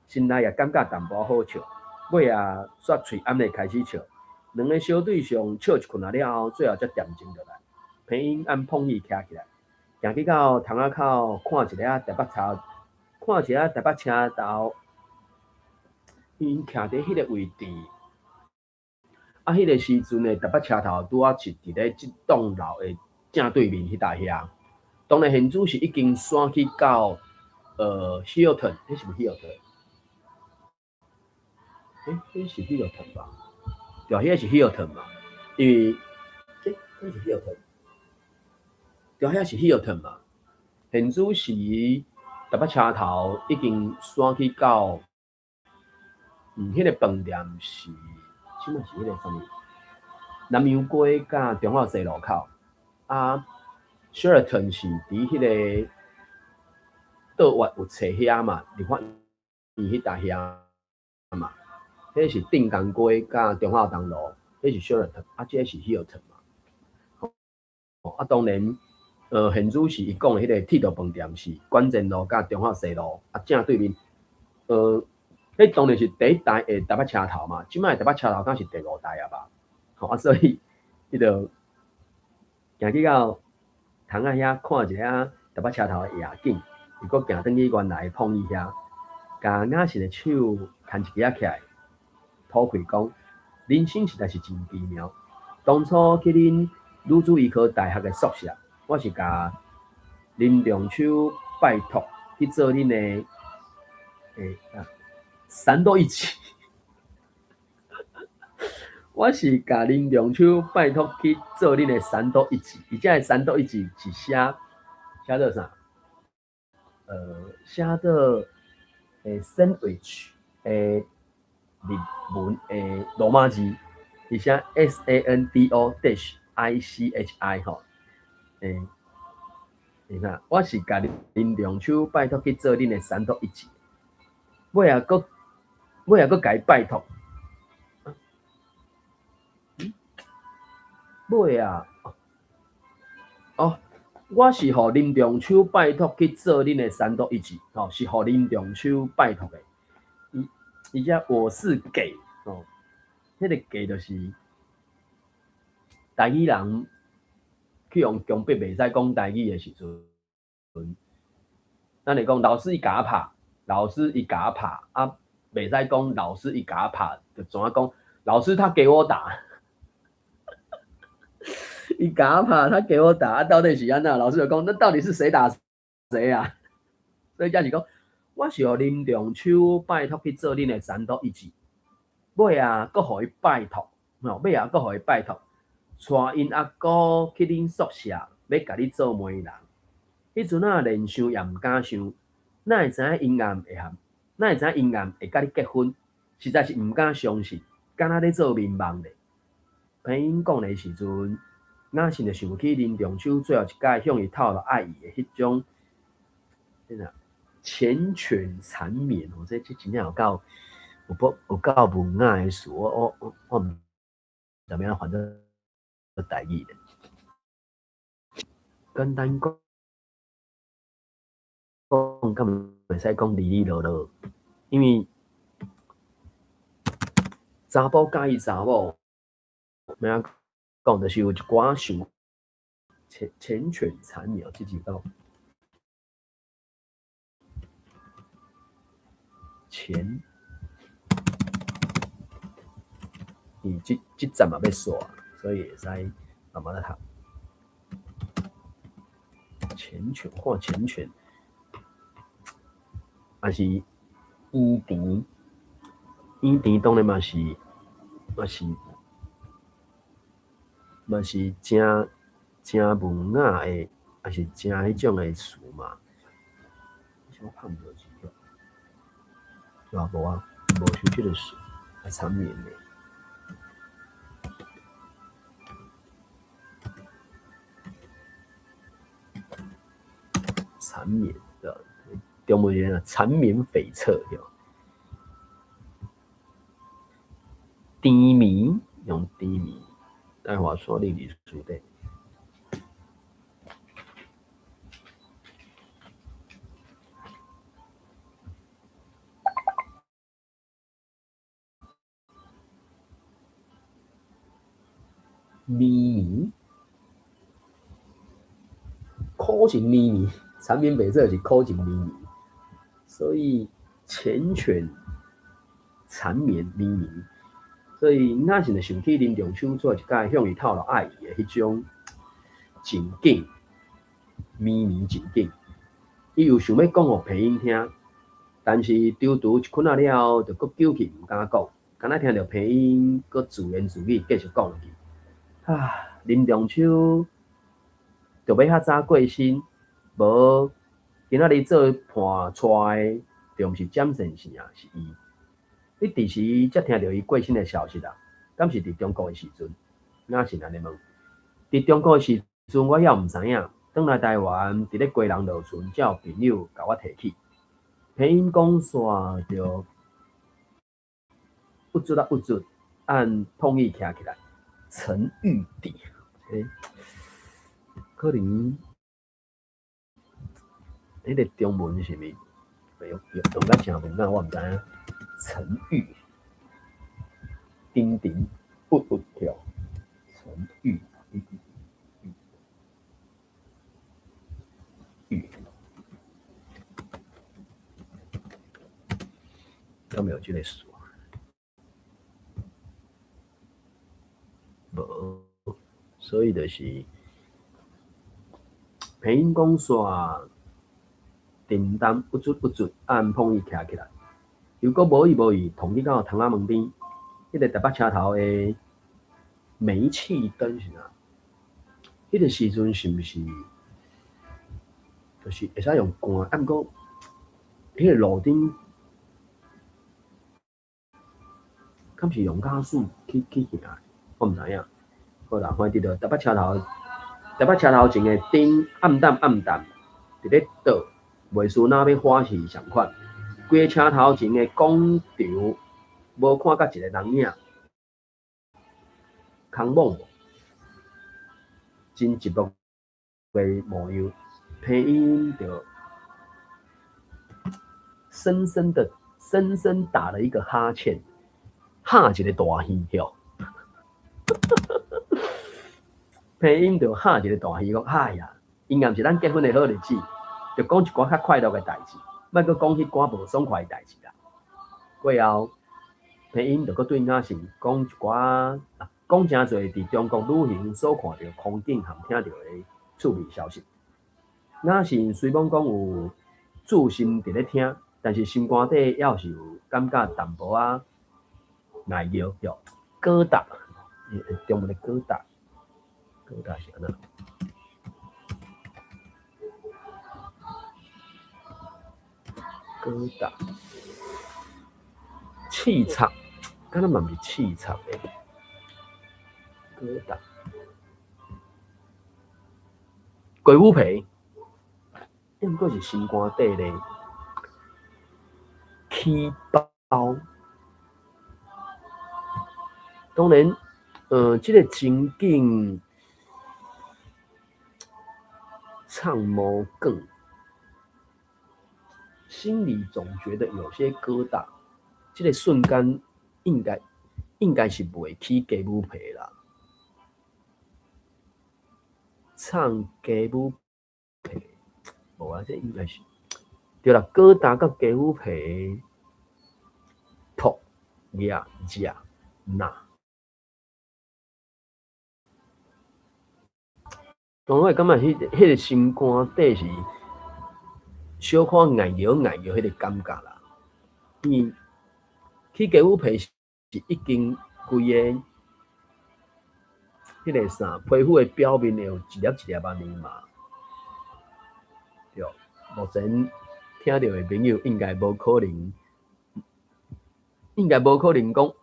Speaker 1: 心內也感覺淡薄好笑，尾仔煞喙罨咧開始笑。兩个小對象笑一困仔了後，最後才恬靜落來。皮影按膨椅徛起來，行去到窗仔口，看一下台北車，看一下台北車頭，𪜶徛佇彼个位置。啊，彼个時陣的台北車頭拄仔是佇咧這棟樓的正對面彼搭遐。當然現主是已經徙去到Hilton，彼是毋是 Hilton？欸，彼是 Hilton 吧？對，彼个是 Hilton 嘛？因為，欸，彼是 Hilton？對，遐是 Hilton 嘛？現主時台北車頭已經徙去到，彼个飯店是，這擺是彼个啥物？南洋街佮忠孝西路口。啊，Sheraton 是佇彼个倒月有冊遐嘛，立法院彼搭遐嘛。彼是鎮江街佮忠孝東路，彼是 Sheraton，啊，這个是 Hilton 嘛。啊，當然，現主時伊講的彼个鐵道飯店是關前路佮忠孝西路，啊，正對面，彼當然是第一代的台北車頭嘛，這擺台北車頭敢是第五代啊吧？吼，啊，所以彼就行去到窗仔遐看一下台北車頭的夜景，伊閣行轉去原來的膨椅遐，共雅信的手牽一支仔起來，吐氣講：人生實在是真奇妙。當初去恁女子醫科大學的宿舍，我是共林仲秋拜託去做恁的，欸，三多一起。我是共林仲秋拜託去做恁的三多一起，而這个三多一起是寫做啥？寫做sandwich 的日文的羅馬字，伊寫 SANDO-ICHI 吼。欸，你看，我是共林仲秋拜託去做恁的三多一起，尾仔閣共伊拜託。尾仔，哦，我是予林仲秋拜託去做恁的三多一起，吼，是予林仲秋拜託的。伊伊遮我是給哦，彼个給就是台語人去予強迫袂使講台語的時陣，咱會講老師伊共我拍，老師伊共我拍，啊，袂使講老師伊共我拍，就怎啊講？老師他給我打。伊共我拍，他給我打，啊，到底是按怎？老師就講，那到底是誰打誰啊？所以才是講，我是予林仲秋拜託去做恁的三多一起，尾仔閣予伊拜託，吼，尾仔閣予伊拜託，帶𪜶阿姑去恁宿舍，欲共你做媒人。彼陣仔連想也毋敢想，哪會知影𪜶暗會含，哪會知影𪜶暗會佮你結婚？實在是毋敢相信，敢若咧做眠夢咧。皮影講的時陣，雅信就想起林仲秋最後一擺向伊透露愛意的彼種，啥繾綣纏綿哦，這真正有夠文雅的詞，我毋知影翻做台語咧。簡單講。講，敢會使講離離落落？因為查埔佮意查某，欲按怎講，就是有一寡想缱绻纏綿，這字講缱，伊這這站嘛欲煞，所以會使慢慢來讀。缱绻看缱绻，也是甜甜，甜甜當然嘛是嘛是嘛是誠誠文雅的，也是誠彼種的詞嘛。啥物拍毋著字啊？無啊，無是這個詞，啊纏綿的。纏綿的，中文啊，纏綿悱惻對。甜綿用甜綿，愛華山林歷書底。綿綿，苦情綿綿，纏綿悱惻是苦情綿綿，所以缱绻纏綿綿綿，所以雅信就想起林中秋做一擺向伊透露愛意的彼種情景，綿綿情景，伊又想欲講予皮英聽，但是躊躇一困仔了後，就閣糾結毋敢講，敢若聽著皮英閣自言自語繼續講落去。啊，林中秋著欲較早過身，無今仔日做伴帶的，著毋是蔣先生啊，是伊。你佇時才聽著伊過身的消息啊？敢是佇中國的時陣？雅信按呢問。佇中國的時陣，我猶毋知影。轉來台灣，佇咧基隆落船，才有朋友共我提起。皮英講煞就鬱卒啊鬱卒，按碰伊徛起來。陳玉娣，欸，可能彼個中文是毋是用用甲誠文雅，我毋知影。陳玉，沉沉鬱鬱跳，陳玉玉玉，敢有這個詞？無，所以就是皮英講煞，沉重鬱卒鬱卒，按碰伊徛起來，又閣無意無意撞去到窗仔門邊，彼個台北車頭的煤氣燈是啥？彼個時陣是毋是就是會使用關？啊，毋過彼個路燈敢是用瓦斯去去行？我毋知影。好啦，反正佇台北車頭，台北車頭前的燈暗淡暗淡，佇咧倒，袂輸若欲火勢仝款。規個車頭前的廣場無看甲一個人影，空茫無，真寂寞的模樣。皮英就深深的、深深打了一個哈欠，哈一個大耳吼。皮英就哈一個大耳講：哎呀，應該毋是咱結婚的好日子，就講一寡較快樂的代誌，莫閣講彼寡無爽快的代誌啦。過後，皮英就閣對雅信講一寡，講誠濟佇中國旅行所看著風景和聽著的趣味消息。雅信雖罔講有注心佇咧聽，但是心肝底猶是有感覺淡薄仔礙熱著，疙瘩，中文的疙瘩，疙瘩是按怎？疙瘩，刺插，敢若嘛毋是刺插的，疙瘩，雞母皮，毋過是心肝底咧起包。當然，這個情景唱毛梗，心裡總覺得有些疙瘩，這個瞬間應該是袂起雞母皮啦。唱雞母皮，無啊，這應該是對啦。疙瘩佮雞母皮，噗、掠、食、若。當我會感覺彼個心肝底是小可礙搖礙搖彼個感覺啦。因為起雞母皮是已經規个彼個啥皮膚的表面會有一粒一粒按呢嘛。對，目前聽著的朋友應該無可能，應該無可能講，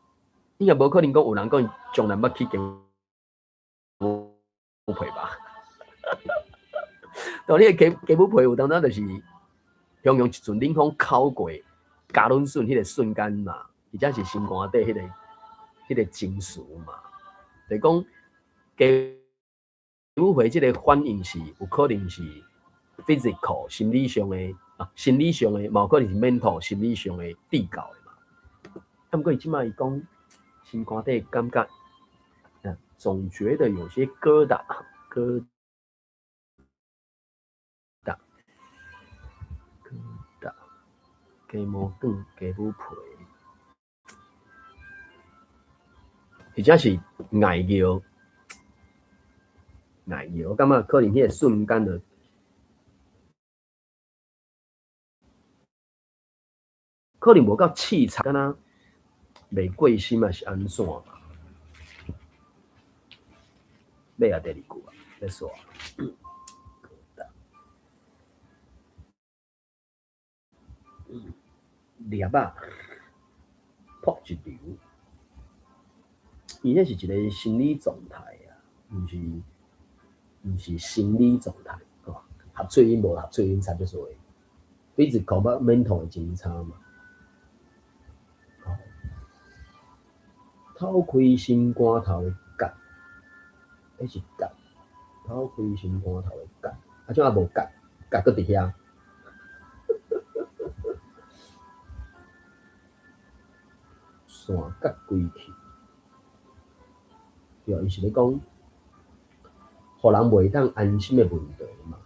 Speaker 1: 應該無可能講有人講伊從來捌起雞母皮吧？當你的雞母皮有當當就是雄雄一陣冷風口過，加潤順彼個瞬間嘛，而且是心肝底彼個情緒嘛，就是講雞母皮這個反應是有可能是 physical 心理上的啊，心理上的，嘛有可能是 mental 心理上的締到的嘛。啊，毋過伊這擺伊講心肝底感覺，啊，總覺得有些疙瘩，疙瘩，疙瘩，雞毛卷、雞母皮，或者是礙尿，礙尿，我感覺可能彼個瞬間就可能無夠淒慘，敢若袂過心抑是按怎嘛？尾仔第二句啊，欲煞。粒仔噗一流，伊那是一個心理狀態啊，毋是生理狀態，吼，合喙音無合喙音差足多，physical 佮 mental 的真差嘛。透開心肝頭的結，彼是結，透開心肝頭的結，啊，怎啊無結，結閣佇遐。線割開去，對，伊是咧講，予人袂當安心的問題嘛。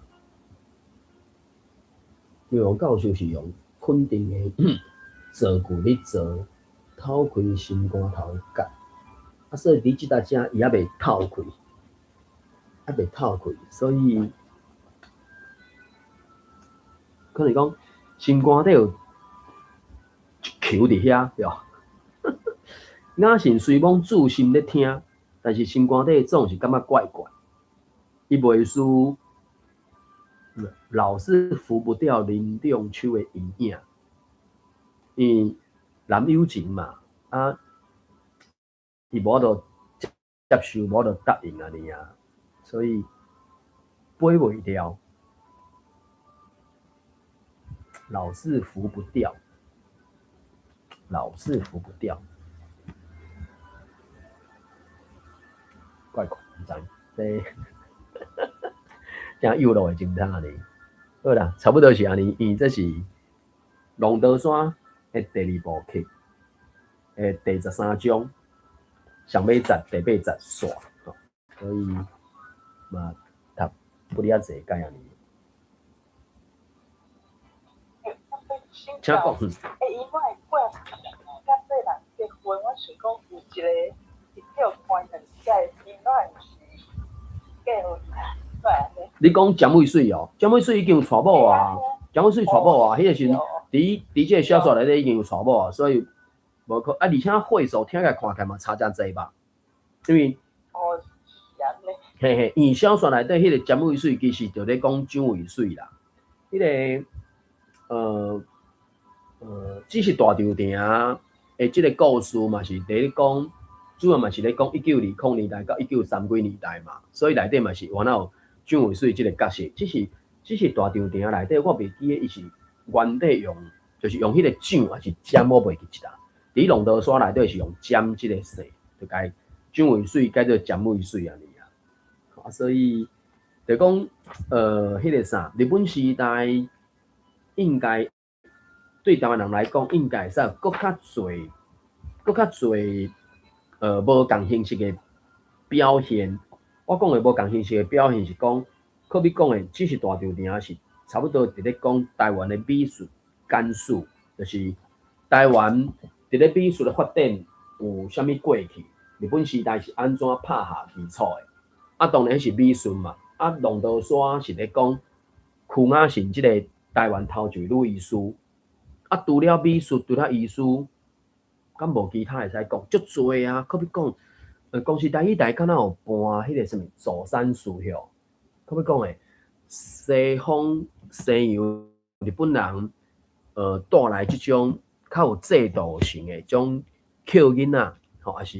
Speaker 1: 張王教授是用肯定的造句咧做，透開心肝頭的結，啊，所以佇這搭遮伊猶未透開，猶未透開，所以可能講心肝底有一球佇遐，對無？雅信雖罔注心咧聽，但是心肝底總是感覺怪怪。伊袂輸，老是拂不掉林仲秋的陰影。因為男友情嘛，啊，伊無法度接受，無法度答應按呢啊，所以飛袂掉，老是拂不掉，老是拂不掉。怪怪，毋知，這真幼路的偵探呢。好啦，差不多是按呢，因為這是龍德山的第二部曲的第13章，上尾節第八節煞，所以嘛讀不哩遐濟解按呢。請講。
Speaker 2: 欸，伊我會過甲這人結婚，我想講有一個一票看兩屆，伊哪會是嫁予伊？
Speaker 1: 你講蔣渭水哦，蔣渭水已經有娶某啊，蔣渭水娶某啊，彼個時陣佇這個小說內底已經有娶某啊，所以無可啊，而且歲數聽起來看起來嘛差誠濟吧，因為
Speaker 2: 哦，是按呢。
Speaker 1: 嘿嘿，因為小說內底彼個蔣渭水其實就咧講蔣渭水啦，彼個只是大稻埕的這個故事嘛是佇咧講，主要嘛是咧講1920年代到1930幾年代嘛，所以內底嘛是原來有蔣渭水這個角色，只是大稻埕內底我袂記得伊是原底用，就是用彼個蔣還是詹，我袂記得啦。佇龍德山內底是用詹這個姓，就共蔣渭水改做蔣渭水按呢啊。啊，所以就講彼個啥，日本時代應該對台灣人來講，應該會使閣較濟、閣較濟，無仝形式的表現。我講的無仝形式的表現是講，可比講的只是大稻埕是差不多佇咧講台灣的美術簡史，就是台灣佇咧美術的發展有啥物過去，日本時代是按怎拍下基礎的。啊，當然彼是美術嘛。啊，浪淘沙是咧講區雅臣這個台灣頭一位女醫師。啊，除了美術，除了醫師，敢無其他會使講？足濟啊，可比講，公視台語台敢若有播彼個啥物祖山書吼，可比講的西方西洋日本人，帶來這種較有制度性的種抾囡仔，吼，抑是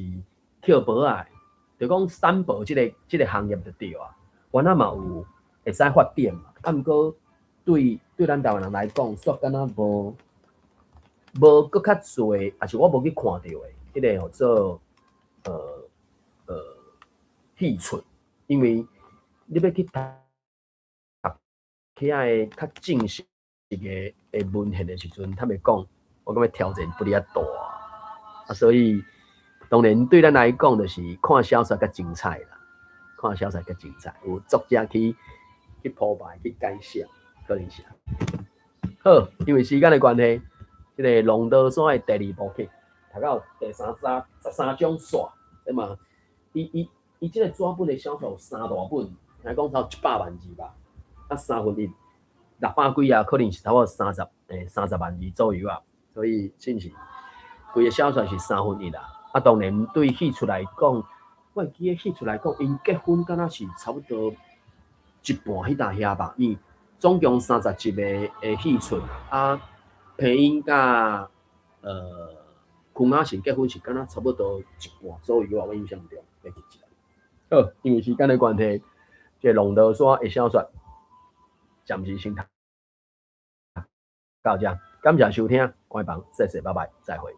Speaker 1: 抾婆仔，就講產婆這個行業就對啊。原來嘛有會使發展嘛，啊，毋過對咱台灣人來講，煞敢若無閣較濟，抑是我無去看著的，彼個號做戲出，因為你欲去讀起來較正式的文獻的時陣，坦白講，我感覺挑戰不哩遐大，啊，所以當然對咱來講，就是看小說較精彩啦，看小說較精彩，有作者去鋪排去改寫，可能是。好，因為時間的關係，這個浪淘沙的第二部曲，讀到第三章13章煞，對嘛？伊這個紙本的小說有三大本，聽講超100萬字吧，啊三分一六百幾頁，可能是差不多30萬字左右啊。所以真是規個小說是三分一啦。啊，當然對戲出來講，我會記得戲出來講，𪜶結婚敢若是差不多一半彼搭遐吧。因為總共30集的戲出，啊，皮影佮區雅臣結婚是敢若差不多一半左右啊，我印象中袂記一下。好，因為時間的關係，這個浪淘沙的小說暫時先讀到這，感謝收聽，關房，謝謝，拜拜，再會。